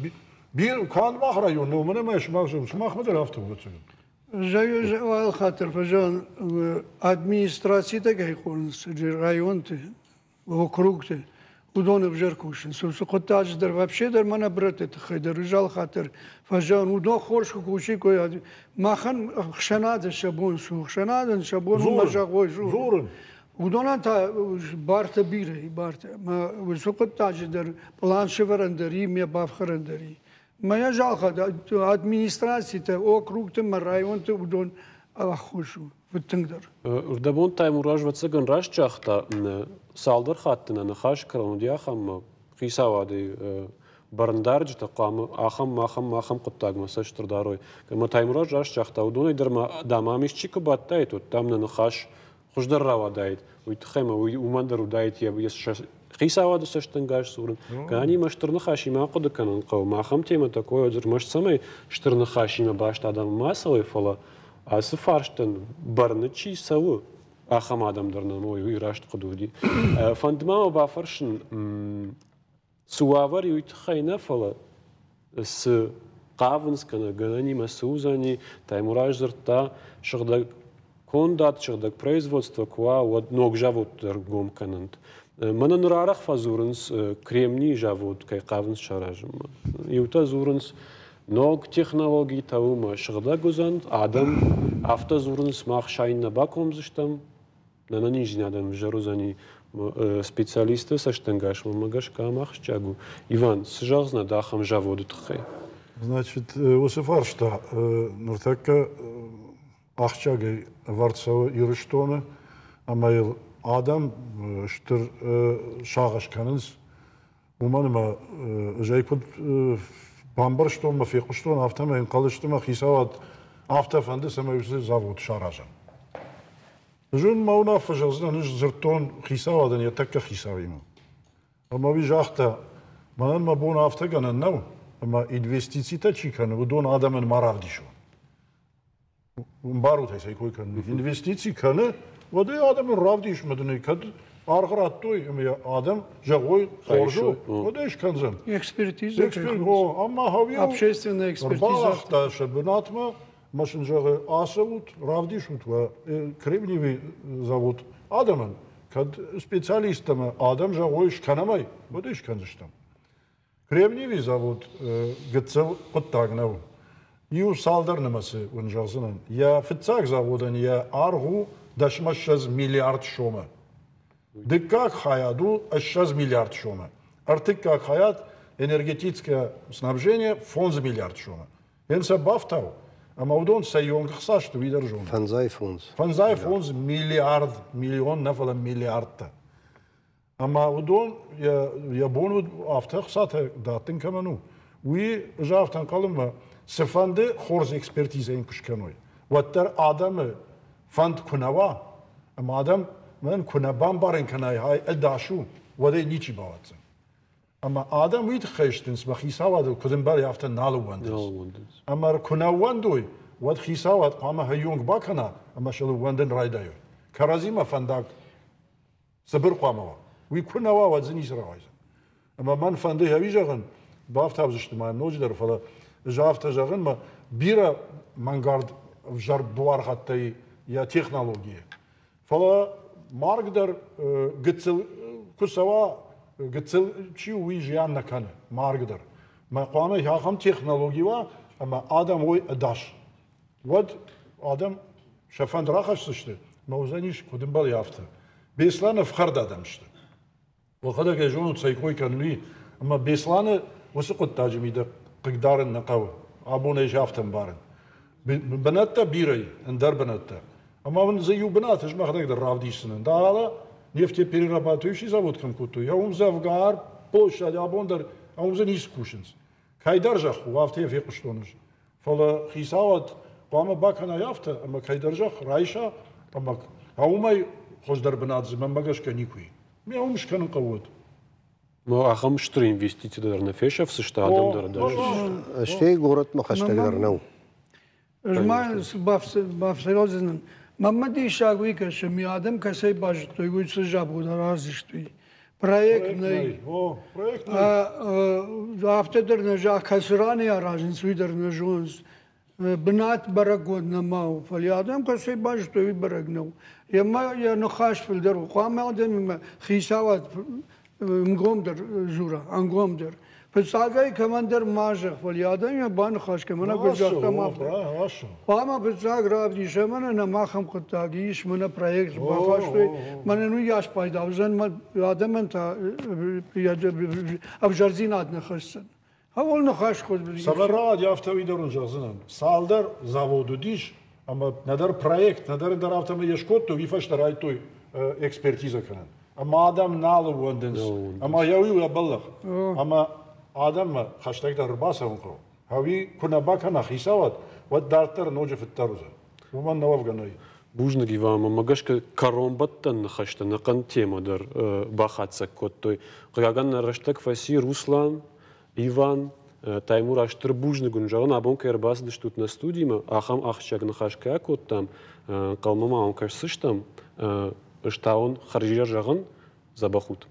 канд мах район нӕу, мӕнӕ ма сымахмӕ дӕр афтӕ у, ӕцӕгӕн. Хатыр фӕзӕгъын, администрацитӕ кӕй хонынц районты, округты, уыдон ӕвзӕр кусынц. Уыцы хъуыддаджы дӕр вообще дӕр мӕнӕ брӕтты тыххӕй дӕр узал хатыр фӕзӕгъын, уыдон хорз куы кусиккой, махӕн ӕхсӕнады сӕ бон цы у, ӕхсӕнадӕн сӕ бон у, зӕгъой, дзурын. Уыдонӕн та бартӕ бирӕ и, бартӕ. Мӕ уыцы хъуыддаджы дӕр пълан сӕвӕрӕн дӕр и, ме бафхӕрӕн дӕр и. Мӕ загъта, администрацитӕ, округты мӕ районты уыдон ӕххуыс у тынгдӕр. Рдӕбон Таймураз ӕвӕццӕгӕн раст загъта, цалдӕр хатты нӕ ныхас кӕрон уыди ахӕм хицауады бӕрндарджытӕ хъуамӕ ахӕм, ахӕм, ахӕм хъуыддагмӕ цӕст ӕрдарой. Ӕмӕ Таймураз раст загъта, уыдонӕй дӕр ма дам ам исчи куы бадтаид, уӕд дам нӕ ныхас хуыздӕр рауадаид, уый тыххӕй ма уый уымӕн дӕр уыдаид йӕ хицауады цӕстӕнгас дзурын. Ганимӕ стыр ныхасимӕ ахъуыды кӕнын хъӕуы. Махӕм темӕтӕ кой ӕрмӕст цӕмӕй стыр ныхасимӕ баст адӕм ма цӕуой, фӕлӕ ацы фарстӕн бӕрны чи цӕуы, ахӕм адӕм дӕр нӕм уый раст хъуыды уыди. Фӕнды ма мӕ бафӕрсын, цы уавӕр и, уый тыххӕй нӕ, фӕлӕ цы хъавынц кӕнӕ гӕнӕнимӕ цы уыдзӕни, Таймураз дзырдта, сыгъдӕг кондад, сыгъдӕг производство куы уа, уӕд ног завод дӕр гом кӕнӕнт. Мӕнӕ ныр арӕх фӕдзурынц, Кремнийы завод кӕй хъавынц саразынмӕ. Иутӕ дзурынц, ног технологитӕ уымӕ сыгъдӕг уыдзӕн, адӕм афтӕ дзурынц, мах сайын нӕ бакомдзыстӕм, нӕнӕниздзинадӕн ӕвзӕр уыдзӕни специалисты цӕстӕнгасмӕ гӕсгӕ ам ахсджиаг у. Иван, цы зӕгъдзынӕ дӕ ахӕм заводы тыххӕй? Значит, уыцы фарста ныртӕккӕ ахсджиагӕй ӕвӕрд цӕуы Ирыстоны ӕмӕ йыл адӕм стыр сагъӕс кӕнынц. Уымӕн ӕмӕ ӕз ӕй куыд бамбӕрстон мӕ фехъуыстон, афтӕмӕй ӕнхъӕл сты мӕ хицауад афтӕ фӕнды, цӕмӕй уыцы завод саразӕм. Ӕз ын мӕ уынаффӕ зӕгъдзынӕн, ӕз дзырдтон хицауадӕн йӕ тӕккӕ хицауимӕ. Ӕмӕ уый загъта, мӕнӕн мӕ бон афтӕ гӕнӕн нӕу, ӕмӕ инвестицитӕ чи кӕны, уыдон адӕмӕн ма равдисон. Ӕмбарут ӕй, цӕй кой кӕнын. Инвестици кӕны, уӕд ӕй адӕмӕн равдис, ӕмӕ дын ӕй кӕд аргъ радтой, ӕмӕ йӕ адӕм зӕгъой, хорз у, уӕд ӕй скӕндзӕн. Экспертиза. Ӕмӕ Общественная экспертиза. Ӕрбаласта сӕ бынатмӕ, ӕмӕ сын зӕгъы, ацӕут, равдисут уӕ Кремниевый завод адӕмӕн. Кӕд специалисттӕ ӕмӕ адӕм зӕгъой, скӕнӕм ӕй, уӕд ӕй скӕндзыстӕм. Кремниевый завод гыццыл хъуыддаг нӕу. Иу цалдӕр нымӕцы уын зӕгъдзынӕн. Йӕ фыццаг заводӕн йӕ аргъ у 10 миллиард сомы. Дыккаг хайад у 20 миллиард сомы. Ӕртыккаг хайад энергетическое снабжение 5 миллиард сомы. Йын сӕ бафтау, ӕмӕ уыдон сӕ йонг хца сты, уый дӕр зоны. 55. 55 миллиард, миллион нӕ, фӕлӕ миллиардтӕ. Ӕмӕ уыдон йӕ бон уыд афтӕ хцатӕ дӕттын кӕмӕн у, уый ӕз афтӕ ӕнхъӕлын, мӕ цыфӕнды хорз экспертизӕ йын куы скӕной, уӕддӕр адӕмы фӕнд куы нӕ уа, ӕмӕ адӕм мӕн куы нӕ бамбарын кӕнай, ай ӕдас у, уӕд ӕй ничи бауадздзӕн. Ӕмӕ адӕм уый тыххӕй стынц, мӕ хицауадыл куыд ӕмбӕлы, афтӕ нал ӕууӕндынц. Ӕмӕ куы нӕ ӕууӕндой, уӕд хицауад хъуамӕ хӕййонг бакӕна ӕмӕ сыл ӕууӕндын райдайой. Кӕрӕдзимӕ фӕндаг цыбыр хъуамӕ уа. Уый куы нӕ уа, уӕд дзы ницы рауайдзӕн. Ӕмӕ мӕн фӕнды ӕви зӕгъын, бафтаудзысты ма ноджыдӕр, фӕлӕ ӕз афтӕ зӕгъын, мӕ бирӕ мӕнгард ӕвзӕр буаргъӕдтӕй йӕ технологийы. Фӕлӕ марг дӕр гыццыл куы цӕуа, гыццыл чи у, уый зиан нӕ кӕны, марг дӕр. Мӕ хъуамӕ ахӕм технологи уа, ӕмӕ адӕм уой ӕдас. Уӕд адӕм сӕ фӕнд рахӕсдзысты, мӕ уыдзӕнис, куыд ӕмбӕлы, афтӕ. Беслӕн ӕфхӕрд адӕм сты. Уӕхӕдӕг ӕй зонут, цӕй кой кӕнын, уый, ӕмӕ Беслӕны уыцы хъуыддаджы мидӕг хъыгдарын нӕ хъӕуы. Абон ӕй афтӕ ӕмбарын. Бынӕттӕ бирӕ и, ӕндӕр бынӕттӕ. Ӕмӕ мын дзы иу бынат ӕз мӕхӕдӕг дӕр равдисдзынӕн. Дӕлӕ нефтеперерабатывающий завод кӕм кодтой, уым дзӕвгар площадь абон дӕр, уым дзы ницы кусынц. Кӕйдӕр зӕхх у, афтӕ йӕ фехъуыстон ӕз. Фӕлӕ хицауад хъуамӕ бакӕна афтӕ, ӕмӕ кӕйдӕр зӕхх райса, ӕмӕ уымӕй хуыздӕр бынат дзы мӕнмӕ гӕсгӕ никуы и. Ме уым скӕнын хъӕуы уӕд. Ну, ахӕм стыр инвестицитӕ дӕр нӕ фесӕфдзысты, адӕм дӕр ӕдас. Стӕй горӕтмӕ хӕстӕгдӕр нӕу. Ӕз ма бафсӕрдзынӕн. Мӕнмӕ диссаг уый кӕсы, ми адӕм кӕцӕй базыдтой, уый цы завод араздзысты. Проект нӕй. Афтӕ дӕр нӕ кӕцы ранӕй аразынц, уый дӕр нӕ зонынц. Бынат бӕрӕггонд нӕма у, фӕлӕ адӕм кӕцӕй базыдтой, уый бӕрӕг нӕу. Емӕ йӕ ныхас фылдӕр у. Хъуамӕ адӕмимӕ хицауад ӕнгомдӕр дзура, ӕнгомдӕр. Фыццагӕй кӕмӕндӕр ма зӕгъ, фӕлӕ адӕмимӕ баныхас кӕн, мӕнӕ куыд загътам, афтӕ. Хъуамӕ фыццаг равдисӕм, мӕнӕ нӕм ахӕм хъуыддаг ис, мӕнӕ проект бахастой, мӕнӕн уыйас пайда уыдзӕн, адӕмӕн та ӕвзӕрдзинад нӕ хӕсдзӕн. Ауыл ныхас код. Цавӕр рауади, афтӕ уый дӕр уын зӕгъдзынӕн. Цалдӕр завод уыдис, ӕмӕ нӕдӕр проект, нӕдӕр ӕндӕр афтӕмӕй йӕ скодтой, уый фӕстӕ райдтой экспертизӕ кӕнын. Ӕмӕ адӕм нал ӕууӕндынц. Ӕмӕ йӕ уый у бӕллӕх. Ӕмӕ адӕммӕ хӕстӕгдӕр ӕрбацӕуын хъӕуы. Уый куы нӕ бакӕна хицауад, уӕд дарддӕр ноджы фыддӕр уыдзӕн. Уымӕн нӕ уӕвгӕ нӕй. Бузныг, Иван, мӕнмӕ гӕсгӕ кӕронбӕттӕн ныхӕстӕ ӕнӕхъӕн темӕ дӕр бахатдзӕг кодтой. Хъыгагӕн, нӕ рӕстӕг фӕци Руслан, Иван, Таймураз, стыр бузныг уын зӕгъын, абон кӕй ӕрбацыдыстут нӕ студимӕ, ахӕм ахсджиаг ныхас кӕй акодтам, ӕнхъӕлмӕ ма уӕм кӕсдзыстӕм. Ӕз та уын хӕрзизӕр зӕгъын, дзӕбӕх ут.